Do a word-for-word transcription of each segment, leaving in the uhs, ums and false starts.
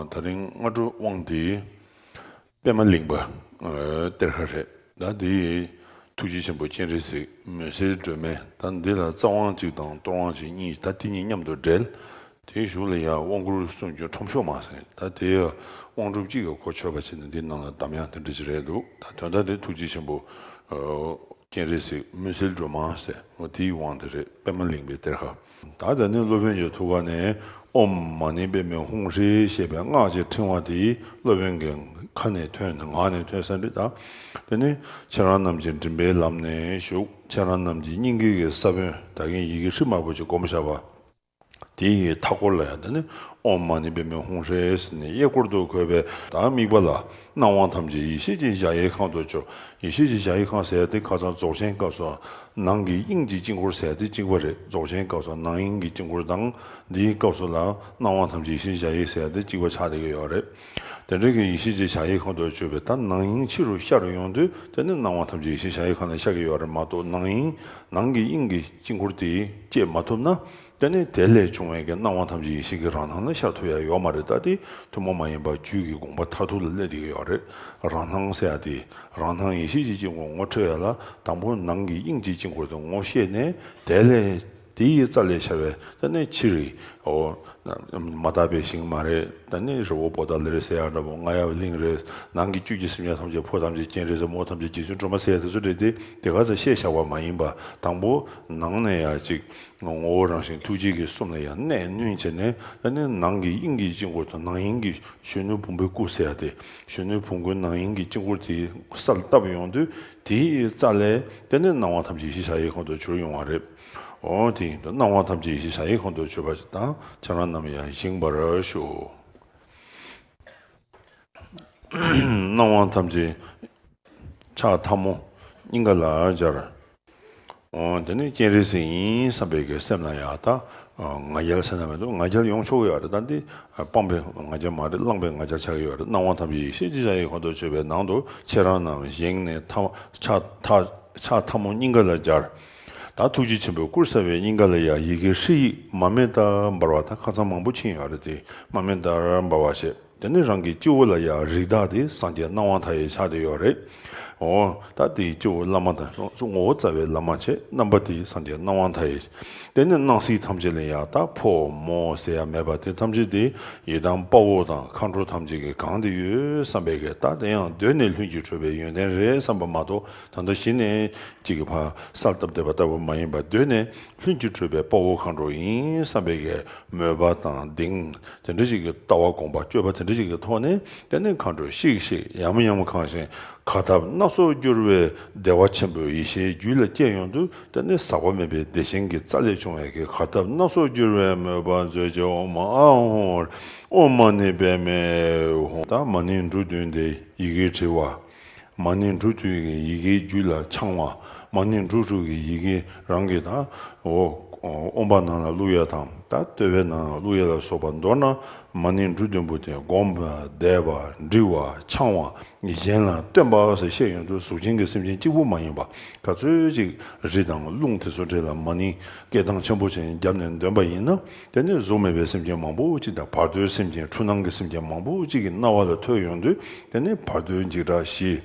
ད་རིང་སྔ་དྲོ་དབང་འདི་པདྨ་གླིང་པ་གཏེར་ཁ་རེད། ད་འདི་ཐུགས་རྗེ་ཆེན་པོ་སྤྱན་རས་གཟིགས་མུན་སེལ་སྒྲོན་མེ། ད་འདི་ལ་རྩ་དབང་གཅིག་དང་གཏོར་དབང་གཅིག་གཉིས། ད་དེ་གཉིས་མཉམ་དུ་སྦྲེལ། དེའི་གཞུག་ལ་ཡང་དབང་བསྐུར་གསུང་རྒྱུན་ཁྲོམ་ཤོག་མ་ཟེར། ད་དེ་ཡང་དབང་སྒྲུབ་གཅིག་གི་གོ་ཆོད་པ་བྱས་ནས་འདི་ནང་ལ་གདམས་ཡག་དེ་འདྲ་ཅིག་རེད་འདུག་ད་དོན་དག་དེ་ཐུགས་རྗེ་ཆེན་པོ་སྤྱན་རས་གཟིགས་མུན་སེལ་སྒྲོན་མ་ཟེར་འོ་དེའི་དབང་དེ་རེད། པདྨ་གླིང་པའི་གཏེར་ཁ། ད་དེ་ནས་སློབ་དཔོན་གྱི་ཐུགས་ཀ་ནས་ཨོཾ་མ་ཎི་པདྨེ་ཧཱུྃ་ཧྲཱིཿ་ཞེས་པའི་སྔགས་ཀྱི་ཕྲེང་བ་དེ་སློབ་དཔོན་གྱི་ཁ་ནས་ཐོན། ངག་ནས་ཐོན་ས་འདི་ད། དེ་ནས་ཁྱེད་རང་རྣམས་ཀྱི་མགྲིན་པའི་ལམ་ནས་ཞུགས། ཁྱེད་རང་རྣམས་ཀྱི་སྙིང་གའི་གི་ས་བོན། ད་གིན་ཡི་གེ་ཧྲཱིཿ་དམར་པོ་ཅིག་བསྒོམས་བཞག་པ། དེ་ཡི་མཐའ་སྐོར་ལ་ཡང་དེ་ནི་ཨོཾ་མ་ཎི་པདྨེ་ཧཱུྃ་ཧྲཱིཿ་ཟེར་ནས་གཡས་སྐོར་དུ་བཀོད་པའི་ད་དམིགས་པ་ལ། སྣང་བ་ཐམས་ཅད་ཡེ་ཤེས་ཀྱི་གཞལ་ཡས་ཁང་དུ་གྱུར། ཡེ་ཤེས་ཀྱི་གཞལ་ཡས་ཁང་ཟེར་ཡ་དེ་ཁ་སང་རྫོགས་ཆེན་སྐབས་སུ་ནང་གི་དབྱིངས་ཀྱི་དཀྱིལ་འཁོར་ཟེར་ཡ་དེ་གཅིག་པ་རེད། རྫོགས་ཆེན་སྐབས་སུ་ནང་དབྱིངས་ཀྱི་དཀྱིལ་འཁོར་དང་། འདིའི་སྐབས་སུ་ལ་སྣང་བ་ཐམས་ཅད་ཡེ་ཤེས་གཞལ་ཡས་ཟེར་ཡ་དེ་གཅིག་པ་ཆགས་བསྡད་ཀྱི་ཡོད་རེད། དེ་འདྲ་གི་ཡེ་ཤེས་ཀྱི་གཞལ་ཡས་ཁང་དུ་གྱུར་པའི་ད་ནང་དབྱིངས་ཕྱི་རུ་ཤར་ཡོང་དུས་དེ་ནི་སྣང་བ་ཐམས་ཅད་ཡེ་ཤེས་གཞལ་ཡས་ཁང་ནས་ཤར་གྱི་ཡོད་རེད་མ་གཏོགས། ནང་དབྱིངས་ནང་གི་དབྱིངས་ཀྱི་དཀྱིལ་འཁོར་དེ་བསྐྱེད་མ་ཐུབ་ན། དེ་ནས་དེ་ལས་བྱུང་བའི་གི་སྣང་བ་ཐམས་ཅད་ཡེ་ཤེས་ཀྱི་རང་སྣང་ལ་ཤར་ཐུབ་ཡ་ཡོད་མ་རེད། ད་དེ་ཐུན་མོང་མ་ཡིན་པ་རྒྱུད་ཀྱི་དགོངས་པ་མཐར་ཐུག་ལ་སླེབས་བསྡད་ཀྱི་ཡོད་རེད། རང་སྣང་ཟེར་ཡ་དེ་རང་སྣང་ཡེ་ཤེས་ཀྱི་དཀྱིལ་འཁོར་ངོ་འཕྲོད་ཡ་ལ་དང་པོ་ནང་གི་དབྱིངས་ཀྱི་དཀྱིལ་འཁོར་དེ་ངོ་ཤེས་ནས། དེ་ལས་དེ་ཡི་རྩ་ལས་ཤར་བའི་དེ་ནས་ཕྱི་རིག་འོ་མ་དག་པའི་ཞིང་མ་རེད། དེ་ནས་རི་བོ་པོ་ཏ་ལ་རེད་ཟེར་ཡ་འདྲ་པོ། རྔ་ཡབ་གླིང་རེད། ནང་གི་བཅུད་ཀྱི་སེམས་ཅན་ཐམས་ཅད་ཕོ་ཐམས་ཅད་སྤྱན་རས་གཟིགས། མོ་ཐམས་ཅད་རྗེ་བཙུན་སྒྲོལ་མ་ཟེར་ཡ་དེ་ཚོ་རེད་དེ། དེ་ག་ཚོད་ཤེས་བཞག་པ་མ་ཡིན་པ། དང་པོ་ནང་ནས་ཡ་གཅིག་ངོ་བོ་རང་བཞིན་ཐུགས་རྗེ་གི་གསུམ་ལ་ཡང་གནད་བསྣུན་བྱས་ནས། ཨ་ནི་ནང་གི་དབྱིངས་ཀྱི་དཀྱིལ་འཁོར་དང་ནང་དབྱིངས་ཀྱི་གཞོན་ནུ་བུམ་པའི་སྐུ་ཟེར་ཡ་དེ། གཞོན་ནུ་བུམ་སྐུའི་ནང་དབྱིངས་ཀྱི་དཀྱིལ་འཁོར་དེ་གསལ་བཏབ་ཡོང་དུས་དེའི་རྩ་ལས་དེ་ནས་སྣང་བ་ཐམས་ཅད་ཡེ་ཤེས་གཞལ་ཡས་ཁང་དུ་གྱུར་ཡོང་བ་རེད། འོ་དེ་ཡིན་དུས་སྣང་བ་ཐམས་ཅད་ཡེ་ཤེས་གཞལ་ཡས་ཁང་དུ་གྱུར་པ་ཞིག་དང་། ཁྱེད་རང་རྣམས་ཡང་བཞེངས་པར་ཞུ། སྣང་བ་ཐམས་ཅད་ཕྱག་ཐལ་མོ་སྙིང་ག་ལ་སྦྱར། འོ་དེ་ནས་སྤྱན་རས་གཟིགས་ཡིན་བསམ་པའི་གི་སེམས་ལ་ཡང་ད་ང་རྒྱལ་ཟེར་ན་མི་འདུག་ང་རྒྱལ་ཡོང་ཆོག་གི་ཡོད་རེད། ད་འདི་སྤངས་པའི་ང་རྒྱལ་མ་རེད། བླངས་པའི་ང་རྒྱལ་ཆགས་ཀྱི་ཡོད་རེད། སྣང་བ་ཐམས་ཅད་ཡེ་ཤེས་ཀྱི་གཞལ་ཡས་ཁང་དུ་གྱུར་པའི་ནང་དུ་ཁྱེད་རང་རྣམས་བཞེངས་ནས་ཐལ་ཕྱག་ཐལ་ཕྱག་ཐལ་མོ་སྙིང་ག་ལ་སྦྱར། ད་ཐུགས་རྗེ་ཆེན་པོས་བསྐུར་ཚར་བའི་སྙིང་ག་ལ་ཡང་ཡི་གེ་ཧྲཱིཿ་མ་མེ་ལྟར་འབར་བ། ད་ཁ་སང་མང་པོ་ཕྱིན་ཡོད་རེད་དེ། མ་མེ་ལྟར་འབར་བ་བྱས། དེ་ནས་རང་གི་སྤྱི་བོ་ལ་ཡང་རིགས་བདག་དེ་སངས་རྒྱས་སྣང་བ་མཐའ་ཡས་ཆགས་བསྡད་ཡོད་རེད། འོ་ད་དེའི་སྤྱི་བོ་བླ་མ་དང་ངོ་བོ་རྩ་བའི་བླ་མ་བྱས། རྣམ་པ་དེ་སངས་རྒྱས་སྣང་བ་མཐའ་ཡས། དེ་ནས་སྣང་སྲིད་ཐམས་ཅད་ལ་ཡང་ད་ཕོ་མོ་ཟེར་ཡ་མེད་པ་དེ་ཐམས་ཅད་དེ་ཡི་དམ་དཔའ་བོ་དང་མཁའ་འགྲོ་ཐམས་ཅད་ཀྱིས་གང་བསྡད་ཡོད་བསམ་པའི་གི། ད་དེ་ཡང་གདོད་ནས་ལྷུན་གྱིས་གྲུབ་པའི་ཡོན་ཏན་རེད་བསམ་པ་མ་གཏོགས། ད་ལྟ་གཞི་ནས་གཅིག་གི་ཕར་གསལ་བཏབ་བསྡད་པ་ལྟ་བུ་མ་ཡིན་པར། གདོད་ནས་ལྷུན་གྱིས་གྲུབ་པའི་དཔའ་བོ་མཁའ་འགྲོ་ཡིན་བསམ་པའི་གི་མོས་པ་དང་གདེང་། དེ་འདྲ་ཞིག་གི་ལྟ་བ་དགོངས་པ་སྤྱོད་པ་དེ་འདྲ་ཞིག་གི་ཐོག་ནས། དེ་ནས་མཁའ་འགྲོ་ཤིག་ཤིག་ཡམ་ཡམ་གང་ཞིང་གར་ཐབས་སྣ་ཚོགས་སྒྱུར་བའི་བདེ་བ་ཆེན་པོའི་ཡེ་ཤེས་རྒྱུད་ལ་སྐྱེ་ཡོང་དུས། དེ་ནས་ཟག་པ་མེད་པའི་བདེ་ཆེན་གྱི་རྩ་ལས་བྱུང་བའི་གི་གར་ཐབས་སྣ་ཚོགས་སྒྱུར་བའི་མོས་པ་མཛོད་ཅིག་ཨོཾ་ཨཱཿཧཱུྃ་ཨོཾ་མ་ཎི་པདྨེ་ཧཱུྃ། ད་མ་ཎི་འབྲུ་བདུན་དེ་ཡི་གེ་བྲི་བ། མ་ཎི་འབྲུ་བདུན་གྱི་ཡི་གེ་རྒྱུད་ལ་འཆང་བ། མ་ཎི་འབྲུ་དྲུག་གི་ཡི་གེ་རང་གི་ད་འོ་ཨོཾ་པ་ནང་ལ་བླུག་ཡ་དང་། ད་བསྟོད་པའི་ནང་ལ་བླུག་ཡ་ལ་སོགས་པ། མདོར་ན་མ་ཎི་འབྲུ་བདུན་པོ་དེ་བསྒོམ་པ། བཟླས་པ། འབྲི་བ། འཆང་བ། གཞན་ལ་སྟོན་པ་ཟེར་བཤད་ཡོང་དུས་གཟུགས་ཅན་གྱི་སེམས་ཅན་གཅིག་པུ་མ་ཡིན་པ། ག་ཚོད་ཅིག་རི་དང་རླུང་དེ་ཚོ་གྲས་ལ་མ་ཎི་སྐད་གདངས་ཆེན་པོ་ཅན་བརྒྱབ་ནས་འདོན་པ་ཡིན་ན། དེ་ནས་གཟུགས་མེད་པའི་སེམས་ཅན་མང་པོ་ཅིག་དང་། བར་དོའི་སེམས་ཅན་འཁྲུལ་སྣང་གི་སེམས་ཅན་མང་པོ་ཅིག་གི་རྣ་བ་ལ་ཐོས་ཡོང་དུས། དེ་ནས་བར་དོའི་འཇིགས་སྐྲག་ཞི།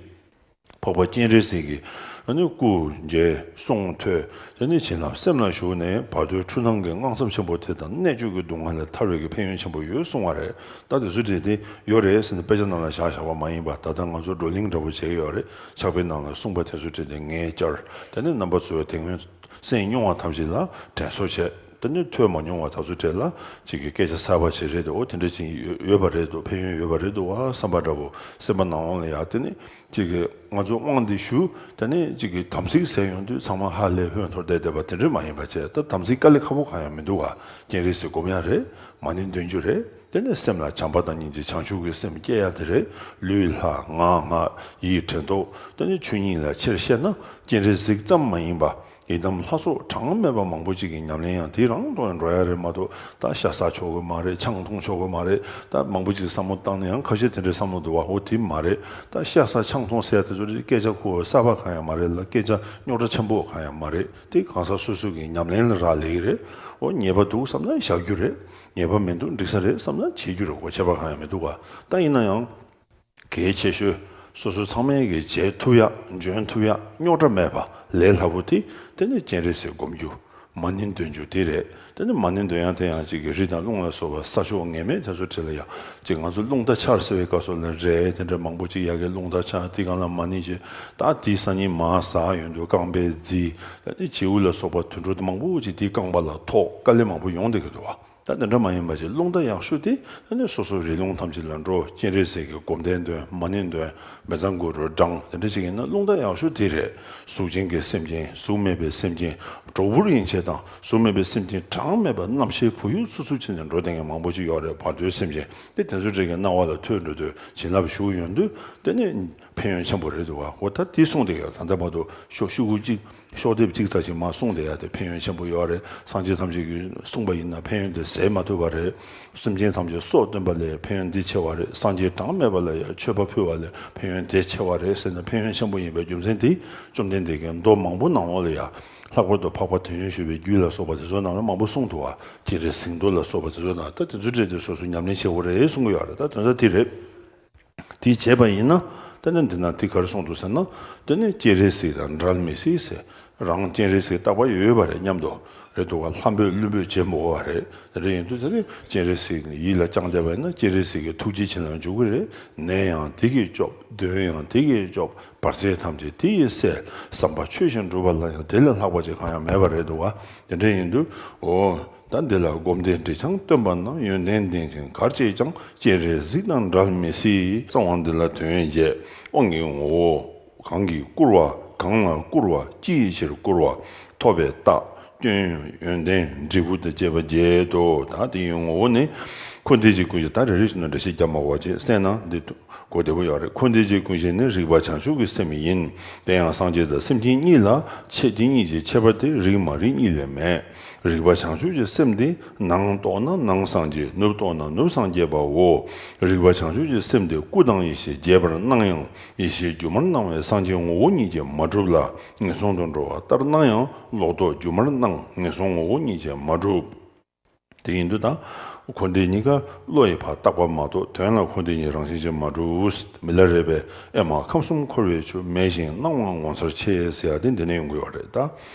འཕགས་པ་སྤྱན་རས་གཟིགས་ཀྱི་ཨ་ནི་སྐུ་མཇལ། གསུང་ཐོས། དེ་ནས་བྱིན་རླབས་སེམས་ལ་ཞུགས་ནས་བར་དོའི་འཁྲུལ་སྣང་གི་དངངས་འཚབ་ཆེན་པོ་དེ་དང་གནད་གཅོད་ཀྱི་སྡུག་བསྔལ་ལས་ཐར་བའི་གི་ཕན་ཡོན་ཆེན་པོ་ཡོད་གསུང་བ་རེད། ད་དེ་ཚོ་བྲིས་ཏེ་ཡོད་རེད་ཟེར་ནས་དཔེ་ཆ་ནང་ལ་བཞག་བཞག་པ་མ་ཡིན་པ། ད་ལྟ་ང་ཚོ་བགྲོ་གླེང་འདྲ་པོ་བྱས་ཡོད་རེད། ཕྱག་དཔེ་ནང་ལ་གསུངས་པ་དེ་ཚོ་བྲིས་ཏེ་ངས་བསྐྱར། དེ་ནས་རྣམ་པ་ཚོས་དེ་སྔོན་སེམས་མྱོང་བ་ཐམས་ཅད་ལ་དྲན་གསོ་བྱས། དེ་ནས་ཐོས་མ་མྱོང་བ་དེ་ཚོ་གྲས་ལ་ཅིག་གི་སྐད་ཆ་གསར་པ་ཞིག་རེད་དོ། དེ་འདྲ་ཅིག་ཡོད་པ་རེད་དོ། ཕན་ཡོན་ཡོད་པ་རེད་དོ་བ་བསམ་པ་འདྲ་པོ་སེམས་པ་ནང་ལ་ཡ། དེ་ནས་ཅིག་གི་ང་ཚོ་དབང་འདི་ཞུ། དེ་ནས་ཅིག་གི་དམ་ཚིག་ཟེར་ཡོང་དུས་ཚང་མ་ཧ་ལས་ཧོན་འཐོར་བསྡད་བསྡད་པ་དེ་འདྲ་མ་ཡིན་པ་བྱས། ད་དམ་ཚིག་དཀའ་ལས་ཁག་པོ་གང་ཡང་མི་འདུག་ག་སྤྱན་རས་གཟིགས་སྒོམ་ཡ་རེད། མ་ཎི་འདོན་རྒྱུ་རེད། དེ་ནས་སེམས་ལ་བྱམས་པ་དང་སྙིང་རྗེ་བྱང་ཆུབ་ཀྱི་སེམས་སྐྱེ་ཡ་དེ་རེད། ལུས་ལྷ་ངག་སྔགས་ཡིད་དྲན་རྟོག་དེ་ནས་ཆོས་ཉིད་ལ་ཆེར་བཤད་ན་སྤྱན་རས་གཟིགས་ཙམ་མ་ཡིན་པ། ཡི་དམ་ལྷ་ཚོགས་གྲངས་མེད་པ་མང་པོ་ཅིག་གི་ཉམས་ལེན་ཡང་དེ་རང་དུ་འགྲོ་ཡ་རེད་མ་གཏོགས། ད་ཤ་ཟ་ཆོག་གི་མ་རེད། ཆང་འཐུང་ཆོག་གི་མ་རེད། ད་མང་པོ་ཅིག་བསམ་བློ་བཏང་ནས་ཡང་ཁ་ཤས་དེ་འདྲའི་བསམ་བློ་འདུག་བ། འོ་དེ་མ་རེད། ད་ཤ་ཟ་ཆང་འཐུང་ཟེར་ཡ་དེ་ཚོ་སྐད་ཆ་ཁུ་བ་གསར་པ་གང་ཡང་མ་རེད་ལ། སྐད་ཆ་རྙོག་དྲ་ཆེན་པོ་གང་ཡང་མ་རེད། དེ་གང་ཟག་སོ་སོ་གི་ཉམས་ལེན་ལ་རག་ལས་ཀྱི་རེད། འོ་ཉེས་པ་འདུག་བསམ་ན་བཞག་རྒྱུ་རེད། ཉེས་པ་མི་འདུག་འགྲིག་ས་རེད་བསམ་ན་བྱེད་རྒྱུ་རེད། གོ་ཆད་པ་གང་ཡང་མི་འདུག་ག་ད་ཡིན་ན་ཡང་། གལ་ཆེ་ཤོས་སོ་སོ་ཚང་མས་ཀྱི་བྱེད་ཐུབ་ཡ། འཇོན་ཐུབ་ཡ། རྙོག་དྲ་མེད་པ་ལས་སླ་པོ་དེ་དེ་ནི་སྤྱན་རས་གཟིགས་སྒོམ་རྒྱུ། མ་ཎི་འདོན་རྒྱུ་དེ་རེད། དེ་ནི་མ་ཎི་འདོན་ཡ་དེ་ཡང་གཅིག་གི་རི་དང་ཀླུང་ལ་སོགས་པ་ས་ཕྱོགས་ངེས་མེད་དེ་ཚོ་བྲིས་ལ་ཡ། གཅིག་ང་ཚོ་རླུང་རྟ་འཕྱར་ཟེར་བའི་སྐབས་སུ་ལ་རས་དེ་འདྲ་མང་པོ་ཅིག་ཡ་གི་རླུང་རྟ་འཕྱར། དེ་སྒང་ལ་མ་ཎི་བྱེད། ད་དེའི་སང་ཉིན་མར་ཟག་ཡོང་དུས་རྐང་པའི་རྫི། ད་ནི་བྱིའུ་ལ་སོགས་པ་དུད་འགྲོ་དེ་མང་པོ་ཅིག་དེའི་རྐང་པ་ལ་ཐོགས། དཀའ་ལས་མང་པོ་ཡོང་བསྡད་ཀྱི་འདུག་བ། ད་དེ་འདྲ་མ་ཡིན་པ་ཅིག་རླུང་རྟ་ཡག་ཤོས་དེ་ཨ་ནི་སོ་སོ་རི་ལུང་ཐམས་ཅད་ལ་འགྲོ། སྤྱན་རས་གཟིགས་ཀྱི་སྒོམ་བཟླས་འདོན། མ་ཎི་འདོན། མི་ཚངས་སྐུ་རུ་བགྲང་། དེ་འདྲ་ཞིག་ཡིན་ན་རླུང་རྟ་ཡག་ཤོས་དེ་རེད། གཟུགས་ཅན་གྱི་སེམས་ཅན། གཟུགས་མེད་པའི་སེམས་ཅན། གྲོག་སྦུར་ཡན་ཆད་དང་གཟུགས་མེད་པའི་སེམས་ཅན་གྲངས་མེད་པ་རྣམ་ཤེས་བུ་ཡུག་འཚུབ་འཚུབ་བྱས་ནས་འགྲོ་བསྡད་མཁན་མང་པོ་ཅིག་ཡོད་རེད། བར་དོའི་སེམས་ཅན་དེ་དེ་ཚོ་འདྲ་གི་སྣང་བ་ལ་ཐོས་འགྲོ་དུས་བྱིན་རླབས་ཞུགས་ཡོང་དུས་དེ་ནི་ཕན་ཡོན་ཆེན་པོ་རེད་འདུག་བ། འོ་ད་དེ་གསུངས་བསྡད་ཡོད། ད་ལྟ་བར་དུ་ཤོག་ཤོག་གུ་གཅིག་ཤོག་དེབ་གཅིག་ཙམ་ཞིག་མར་གསུངས་བསྡད་ཡ་དེ་ཕན་ཡོན་ཆེན་པོ་ཡོད་རེད། སངས་རྒྱས་ཐམས་ཅད་ཀྱིས་གསུངས་པ་ཡིན་ན་ཕན་ཡོན་དེ་ཟད་མ་ཐུབ་པ་རེད། སེམས་ཅན་ཐམས་ཅད་སྲོག་བཏོན་པ་ལས་ཕན་ཡོན་འདི་ཆེ་བ་རེད། སངས་རྒྱས་གྲངས་མེད་པ་ལ་ཡང་མཆོད་པ་ཕུལ་བ་ལས་ཕན་ཡོན་དེ་ཆེ་བ་རེད་ཟེར་ན་ཕན་ཡོན་ཆེན་པོ་ཡིན་པའི་རྒྱུ་མཚན་དེ་བཅོམ་ལྡན་འདས་ཀྱིས་མདོ་མང་པོ་ནང་ལོགས་ལ་ཡང་ལྷག་པར་དུ་འཕགས་པ་དོན་ཡོད་ཞུ་བའི་རྒྱུད་ལ་སོགས་པ་དེ་ཚོ་ནང་ལ་མང་པོ་གསུངས་འདུག་བ། སྤྱན་རས་གཟིགས་མདོ་ལ་སོགས་པ་དེ་ཚོ་ནང་ད་དེ་ཚོ་འདྲ་དེ་སོ་སོ་ཉམས་ལེན་བྱེད་དགོས་རེད་གསུང་གི་ཡོད་རེད། ད་དོན་དག་དེ་རེད། དེ་བྱས་པ་ཡིན་ན་ད་ནི་འདི་ན་དེ་ག་རེ་གསུངས་འདུག་ཟེར་ན། དེ་ནི་སྤྱན་རས་གཟིགས་དང་འབྲལ་མི་སྲིད་ཟེར། རང་སྤྱན་རས་གཟིགས་རྟག་པར་ཡོད་པ་རེད་སྙམ་དུ་རེད་འདུག་ག་ལྷ་འབོད་ཀླུ་འབོད་བྱེད་མི་དགོས་པ་རེད། དེ་འདྲ་ཡིན་དུས་དེ་ནི་སྤྱན་རས་གཟིགས་ཡིད་ལ་བཅངས་བསྡད་པ་ཡིན་ན་སྤྱན་རས་གཟིགས་ཀྱི་ཐུགས་རྗེ་བྱིན་རླབས་འཇུག་གི་རེད། ནད་ཡང་དེ་གིས་སྐྱོབ། གདོན་ཡང་དེ་གིས་སྐྱོབ། བར་ཆད་ཐམས་ཅད་དེ་ཡིས་སེལ། བསམ་པ་ཆོས་བཞིན་འགྲུབ་པ་ལ་ཡང་དེ་ལས་ལྷག་པ་ཅིག་གང་ཡང་མེད་པ་རེད་འདུག་ག་དེ་འདྲ་ཡིན་དུས་འོ། ད་འདི་ལ་སྒོམ་བཟླས་འབྲས་བཅས་བཏོན་པ་རྣམས། ཡོན་ཏན་ལྡན་ཞིང་གར་བྱེད་ཀྱང་། སྤྱན་རས་གཟིགས་དང་འབྲལ་མི་སྲིད། གསང་བ་འདི་ལ་དོན་བྱས། དབང་གི་ངོ་བོ་གང་གིས་བསྐུར་བ། གང་ལ་བསྐུར་བ། ཅི་ཡི་ཕྱིར་བསྐུར་བ། ཐོབ་པའི་རྟགས། སྐྱོན་ཡོན་ཏན་འབྲས་བུ་དང་བཅས་པ་བརྒྱད་དོ། ད་དེ་ཡི་ངོ་བོ་ནི། འཁོར་འདས་ཀྱི་ཀུན་གཞི། ད་རེ་རེ་བཞིན་དུ་འགྲེལ་བཤད་རྒྱག་མ་དགོས་པ་བྱས་བསྟན་ན་འདི་གོ་བདེ་པོ་ཡོད་རེད། འཁོར་འདས་ཀྱི་ཀུན་གཞི་ནི་རིག་པ་བྱང་ཆུབ་ཀྱི་སེམས་ཡིན། དེ་ཡང་སངས་རྒྱས་དང་སེམས་ཅན་གཉིས་ལ་ཆེས་དེ་གཉིས་ཀྱི་ཁྱད་པར་དེ་རིག་མ་རིག་གཉིས་ལས་མེད། རིག་པ་བྱང་ཆུབ་ཀྱི་སེམས་དེ་ནང་རྟོགས་ན་ནང་སངས་རྒྱས། ནུབ་རྟོགས་ན་ནུབ་སངས་རྒྱས་པའོ། རིག་པ་བྱང་ཆུབ་ཀྱི་སེམས་དེ་སྐུ་དང་ཡེ་ཤེས་རྒྱས་པར་སྣང་ཡང་། ཡེ་ཤེས་སྒྱུ་མར་སྣང་བས་སངས་རྒྱས་ངོ་བོ་ཉིད་ཀྱིས་མ་གྲུབ་ལ། ངན་སོང་དུ་འགྲོ་བ་ལྟར་སྣང་ཡང་། ལོག་རྟོག་སྒྱུ་མར་སྣང་། ངན་སོང་ངོ་བོ་ཉིད་ཀྱིས་མ་གྲུབ། དེ་ཡིན་དུས་ད་འཁོར་འདས་གཉིས་ཀ་བློ་ཡིས་ཕར་བཏགས་པ་མ་གཏོགས་དོན་ལ་འཁོར་འདས་གཉིས་རང་བཞིན་གྱིས་མ་གྲུབ། མི་ལ་རས་པས། ཨེ་མ་ཁམས་གསུམ་འཁོར་བའི་ཆུ། མེད་བཞིན་སྣང་བ་ངོ་མཚར་ཆེ། ཟེར་ཡ་དེ་འདི་ནས་ཡོང་གི་ཡོད་རེད། ད་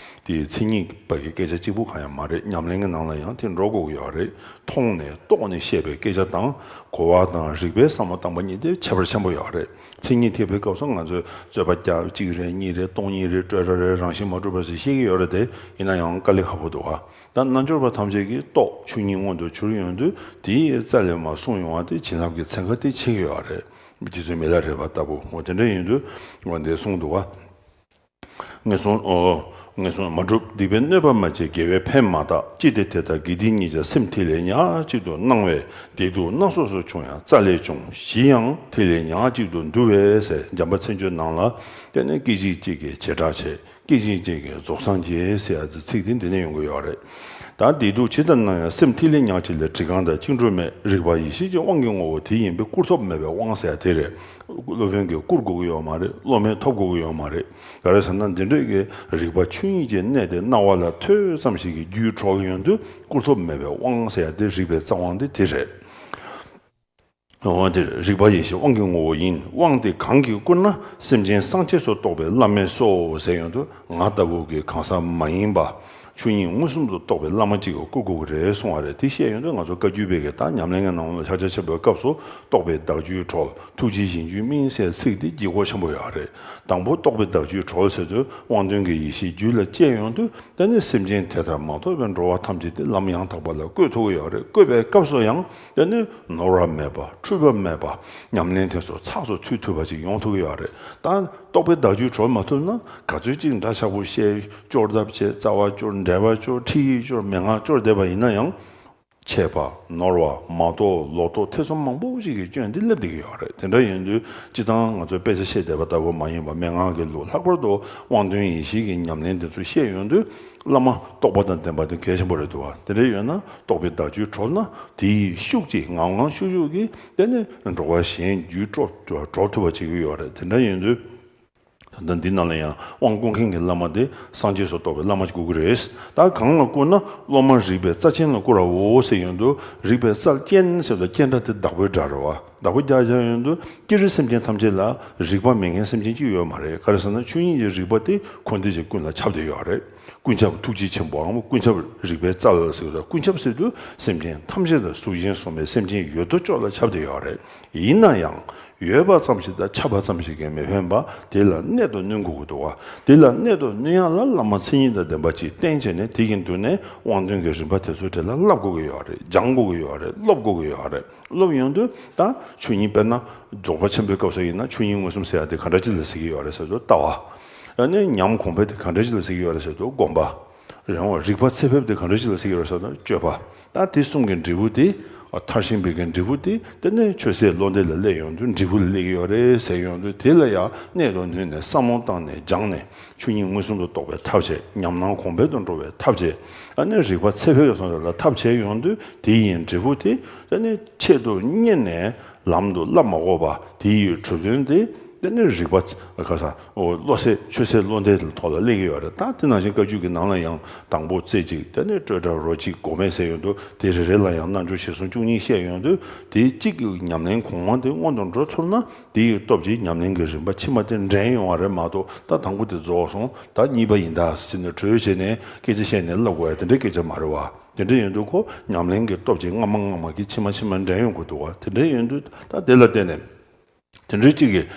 དེའི་མཚན་ཉིད་པ་གི་སྐད་ཆ་གཅིག་པུ་གང་ཡང་མ་རེད། ཉམས་ལེན་གྱི་ནང་ལ་ཡང་དེ་འགྲོ་དགོས་ཀྱི་ཡོད་རེད། མཐོང་ནས་རྟོགས་ནས་བཤད་པའི་སྐད་ཆ་དང་གོ་བ་དང་རིག་པའི་བསམ་བློ་བཏང་པ་གཉིས་དེ་ཁྱད་པར་ཆེན་པོ་ཡོད་རེད། མཚན་ཉིད་ཐེག་པའི་སྐབས་སུ་ང་ཚོས་རྩོད་པ་རྒྱག་གཅིག་རེད་གཉིས་རེད་སྟོང་ཉིད་རེད་སྤྲོས་བྲལ་རེད་རང་བཞིན་མ་གྲུབ་པ་ཞིག་བཤད་ཀྱི་ཡོད་རེད་དེ། ཡིན་ན་ཡང་དཀའ་ལས་ཁག་པོ་འདུག་ག་ད་རྣལ་འབྱོར་པ་ཐམས་ཅད་ཀྱིས་རྟོགས་ཆོས་ཉིད་མངོན་དུ་གྱུར་ཡོང་དུས་དེའི་རྩ་ལས་མར་གསུངས་ཡོང་བ་དེ་བྱིན་རླབས་ཀྱི་ཚན་ཁ་དེ་ཕྱེ་གི་ཡོད་རེད། རྗེ་བཙུན་མི་ལ་རས་པ་ལྟ་བུ་འོ་དེ་འདྲ་ཡིན་དུས་འོ་འདི་གསུངས་འདུག་ག་ངན་སོང་ཨོ། ངན་སོང་མ་གྲུབ། སྡིག་པའི་གནོད་པ་མ་བྱས་དགེ་བས་ཕན་མ་བཏགས། ཅི་སྟེ་དེ་ལྟར་དགེ་སྡིག་གཉིས་ཀྱང་སེམས་ཐིག་ལེ་ཉག་གཅིག་ཏུ་སྣང་བས། བདེ་སྡུག་སྣ་ཚོགས་སུ་བྱུང་ཡང་རྩ་ལས་བྱུང་། ཞི་ཡང་ཐིག་ལེ་ཉག་གཅིག་ཏུ་འདུ་བས་ཟེར་འཇམ་དཔལ་མཚན་བརྗོད་ནང་ལ་དེ་ནི་སྐད་ཅིག་གཅིག་གིས་བྱེ་བྲག་ཕྱེད། སྐད་ཅིག་གཅིག་གིས་རྫོགས་སངས་རྒྱས་ཟེར་ཡ་ཚིག་དེ་འདི་ནས་ཡོང་གི་ཡོད་རེད། ད་བདེ་སྡུག་ཇི་ལྟར་སྣང་ཡང་སེམས་ཐིག་ལེ་ཉག་གཅིག་ལས་བྲི་གང་དང་བཅིངས་གྲོལ་མེད། རིག་པ་ཡེ་ཤེས་ཀྱི་དབང་གི་ངོ་བོ་དེ་ཡིན་པས་བསྐུར་ཐོབ་མེད་པའི་དབང་ཟེར་ཡ་དེ་རེད། སློབ་དཔོན་གྱིས་བསྐུར་དགོས་ཀྱི་ཡོད་མ་རེད། སློབ་མས་ཐོབ་དགོས་ཀྱི་ཡོད་མ་རེད། ག་རེ་ཟེར་ན་འདི་འདྲས་ཀྱི་རིག་པ་ཆོས་ཉིད་ཀྱི་གནད་དེ་རྣ་བ་ལ་ཐོས་ཙམ་ཞིག་གིས་རྒྱུད་གྲོལ་ཡོང་དུས་བསྐུར་ཐོབ་མེད་པའི་དབང་ཟེར་ཡ་དེ་རིག་པའི་རྩ་དབང་དེ་དེ་རེད། འོ་དེ་རིག་པ་ཡེ་ཤེས་དབང་གི་ངོ་བོ་ཡིན། དབང་དེ་གང་གིས་བསྐུར་ན་སེམས་ཅན་སངས་རྒྱས་སུ་རྟོགས་པའི་བླ་མས་སོ་ཟེར་ཡོང་དུས་ང་ལྟ་བུ་གི་གང་ཟག་མ་ཡིན་པ། ཆོས་ཉིད་མངོན་སུམ་དུ་རྟོགས་པའི་བླ་མ་གཅིག་གིས་བསྐུར་དགོས་ཀྱི་རེད་གསུང་བ་རེད། དེ་བཤད་ཡོང་དུས་ང་ཚོ་བཀའ་བརྒྱུད་པའི་གི་ད་ཉམས་ལེན་གྱི་ནང་ལ་ཕྱག་རྒྱ་ཆེན་པོའི་སྐབས་སུ་རྟོགས་པས་བདག་རྒྱུད་གྲོལ། ཐུགས་རྗེས་གཞན་རྒྱུད་སྨིན་ཟེར་ཚིག་འདི་ལྗིད་ཁོག་ཆེན་པོ་ཡོད་རེད། དང་པོ་རྟོགས་པས་བདག་རྒྱུད་གྲོལ་ཟེར་དུས་དབང་དོན་གྱི་ཡེ་ཤེས་རྒྱུད་ལ་སྐྱེས་ཡོང་དུས་དེ་ནི་སེམས་ཅན་དེ་ལྟར་མ་རྟོགས་པའི་འགྲོ་བ་ཐམས་ཅད་དེ་ལམ་ཡང་དག་པ་ལ་བཀོད་ཐུབ་ཀྱི་ཡོད་རེད། བཀོད་པའི་སྐབས་སུ་ཡང་དེ་ནི་ནོར་བ་མེད་པ་འཁྲུལ་པ་མེད་པ་ཉམས་ལེན་དེ་ཚོ་ཚགས་སུ་ཚུད་ཐུབ་པ་ཅིག་ཡོང་ཐུབ་ཀྱི་ཡོད་རེད། ད་རྟོགས་པས་བདག་རྒྱུད་གྲོལ་མ་ཐུབ་ན་ག་ཚོད་ཅིག་འདྲ་ཆགས་པོ་བཤད་སྐྱོར་ལྡབ་བྱས་རྩ་བ་སྐྱོར་འགྲེལ་པ་སྐྱོར་ཁྲིད་ཡིག་སྐྱོར་མན་ངག་སྐྱོར་བསྡད་པ་ཡིན་ན་ཡང་། ཆད་པ། ནོར་བ། མ་རྟོགས། ལོག་རྟོག་ཐེ་ཚོམ་མང་པོ་ཞིག་གི་སྐྱོན་འདི་སླེབས་བསྡད་ཀྱི་ཡོད་རེད། དེ་འདྲ་ཡིན་དུས་སྤྱིར་བཏང་ང་ཚོས་དཔེ་ཆ་བཤད་བསྡད་པ་ལྟ་བུ་མ་ཡིན་པ། མན་ངག་གི་ལུགས། ལྷག་པར་དུ་དབང་དོན་ཡེ་ཤེས་ཀྱི་ཉམས་ལེན་དེ་ཚོ་བཤད་ཡོང་དུས། བླ་མ་རྟོགས་པ་དང་ལྡན་པ་དེ་གལ་ཆེན་པོ་རེད་འདུག་བ། དེ་འདྲ་ཡོད་ན་རྟོགས་པའི་བརྡ་བཅུད་གྲོལ་ན། དེའི་ཤུགས་ཀྱིས་ངང་ངམ་ཤུགས་ཤུགས་ཀྱིས་དེ་ནས་འགྲོ་བ་གཞན་རྒྱུད་སྒྲོལ་སྒྲོལ་ཐུབ་པ་བྱེད་ཀྱི་ཡོད་རེད། དེ་འདྲ་ཡིན་དུས། ད་ལྟ་འདི་ནང་ལ་ཡང་དབང་བསྐུར་མཁན་གྱི་བླ་མ་དེ་སངས་རྒྱས་སུ་གཏོགས་པའི་བླ་མ་ཅིག་དགོས་ཀྱི་རེད། ད་གང་ལ་བསྐུར་ན། སློབ་མ་རིག་པའི་རྩ་ཆེན་ལ་བསྐུར་བའོ་ཟེར་ཡོང་དུས། རིག་པའི་རྩ་ཅན་ཟེར་དུས། ཅན་སྒྲ་དེ་བདག་པོའི་སྒྲ་རེད་བ། བདག་པོ་རྒྱག་བྱ་ཡོང་དུས། སྤྱིར་སེམས་ཅན་ཐམས་ཅད་ལ་རིག་པ་མེད་མཁན་སེམས་ཅན་གཅིག་ཡོད་མ་རེད། ག་རེ་ཟེར་ན། ཆོས་ཉིད་ཀྱི་རིག་པ་དེ་འཁོར་འདས་ཀྱི་ཀུན་ལ་ཁྱབ་བསྡད་ཡོད་རེད། ཀུན་ཁྱབ་ཐུགས་རྗེ་ཆེན་པོའམ་ཀུན་ཁྱབ་རིག་པའི་རྩལ་ཟེར་བ། ཀུན་ཁྱབ་ཟེར་དུས་སེམས་ཅན་ཐམས་ཅད་དང་གཟུགས་ཅན་གཟུགས་མེད་སེམས་ཅན་ཡོད་དོ་ཅོག་ལ་ཁྱབ་བསྡད་ཡོད་རེད། ཡིན་ན་ཡང་ཡོད་པ་ཙམ་ཞིག་དང་ཁྱབ་པ་ཙམ་ཞིག་གིས་མི་ཕན་པ། དེ་ལ་གནད་དུ་བསྣུན་དགོས་ཀྱི་འདུག་བ། དེ་ལ་གནད་དུ་བསྣུན་ཡག་ལ་བླ་མ་མཚན་ཉིད་དང་ལྡན་པ་ཅིག་བསྟེན་བྱས་ནས། དེ་གི་མདུན་ནས་དབང་དོན་གྱི་རིམ་པ་དེ་ཚོའི་གྲས་ལ་བསླབ་དགོས་ཀྱི་ཡོད་རེད། སྦྱང་དགོས་ཀྱི་ཡོད་རེད། སློབ་དགོས་ཀྱི་ཡོད་རེད། སློབ་ཡོང་དུས་ད་ཆོས་ཉིད། དཔེར་ན་རྫོགས་པ་ཆེན་པོའི་སྐབས་སུ་ཡིན་ན། ཆོས་ཉིད་མངོན་སུམ་ཟེར་ཡག་དེ་ག་འདྲ་ཅིག་ལ་ཟེར་གྱི་ཡོད་རེད་ཟེར་དུས། ལྟ་བ། ཨ་ནི་ཉམས་གོང་འཕེལ་དེ་ག་འདྲ་ཅིག་ལ་ཟེར་གྱི་ཡོད་རེད་ཟེར་དུས། སྒོམ་པ། རེད་བ། རིག་པ་ཚད་ཕེབས་དེ་ག་འདྲ་ཅིག་ལ་ཟེར་གྱི་ཡོད་རེད་ཟེར་དུས། སྤྱོད་པ། ད་དེ་གསུམ་གྱི་འབྲས་བུ་དེ། མཐར་ཕྱིན་པའི་གི་འབྲས་བུ་དེ། དེ་ནས་ཆོས་ཟད་བློ་འདས་ལ་སླེབས་ཡོང་དུས་འབྲས་བུ་ལ་སླེབས་ཀྱི་ཡོད་རེད་ཟེར་ཡོང་དུས། དེ་ལ་ཡང་གནད་དུ་བསྣུན་ནས་བསམ་བློ་བཏང་ནས་སྦྱངས་ནས། ཆོས་ཉིད་མངོན་སུམ་དུ་རྟོགས་པའི་ཐབས་བྱས། ཉམས་སྣང་གོང་འཕེལ་དུ་འགྲོ་བའི་ཐབས་བྱས། ཨ་ནི་རིག་པ་ཚད་ཕེབས་སུ་འགྲོ་བའི་ཐབས་བྱས་ཡོང་དུས། དེ་ཡི་འབྲས་བུ་དེ་དེ་ནི་ཆེད་དུ་གཉེར་ནས་ལམ་དུ་བསླབ་མ་དགོས་པ། དེ་ཡི་གྲུབ་དོན་དེ་དེ་ནི་རིག་པ། ག་ས། བློ་ཟད། ཆོས་ཟད་བློ་འདས་ཐོག་ལ་སླེབས་ཀྱི་ཡོད་རེད། ད་དེ་ནང་བཞིན་བཀའ་བརྒྱུད་ཀྱི་ནང་ལ་ཡང་དང་པོ་རྩེ་གཅིག་དེ་ནས་སྤྲོས་བྲལ་རོ་གཅིག་སྒོམ་མེད་ཟེར་ཡོང་དུས། དེ་རེ་རེ་ལ་ཡང་རྣལ་འབྱོར་ཞེ་གསུམ་བཅུ་གཉིས་བཤད་ཡོང་དུས། དེ་གཅིག་གི་ཉམས་ལེན་གོང་མ་དེ་སྔོན་དུ་འགྲོ་ཐུབ་ན། དེ་ཡི་སྟོབས་ཀྱིས་ཉམས་ལེན་གྱི་རིམ་པ་ཕྱི་མ་དེ་འདྲེན་ཡོང་བ་རེད་མ་གཏོགས། ད་དང་པོ་དེ་རྫོགས་སོང་། ད་གཉིས་པ་ཡིན་ད་ཟེར་ནས་གྲོས་བྱས་ནས་སྐད་ཆ་བཤད་ནས་བསླབ་དགོས་ཡ་དེ་འདྲའི་སྐད་ཆ་མ་རེད་བ། དེ་འདྲ་ཡིན་དུས་ཁོ་ཉམས་ལེན་གྱི་སྟོབས་ཀྱིས་སྔ་མ་སྔ་མ་གི་ཕྱི་མ་ཕྱི་མ་འདྲེན་ཡོང་དགོས་འདུག་བ། དེ་འདྲ་ཡིན་དུས་ད་དེ་ལ་བརྟེན་ནས། དེ་འདྲའི་གཅིག་གིས་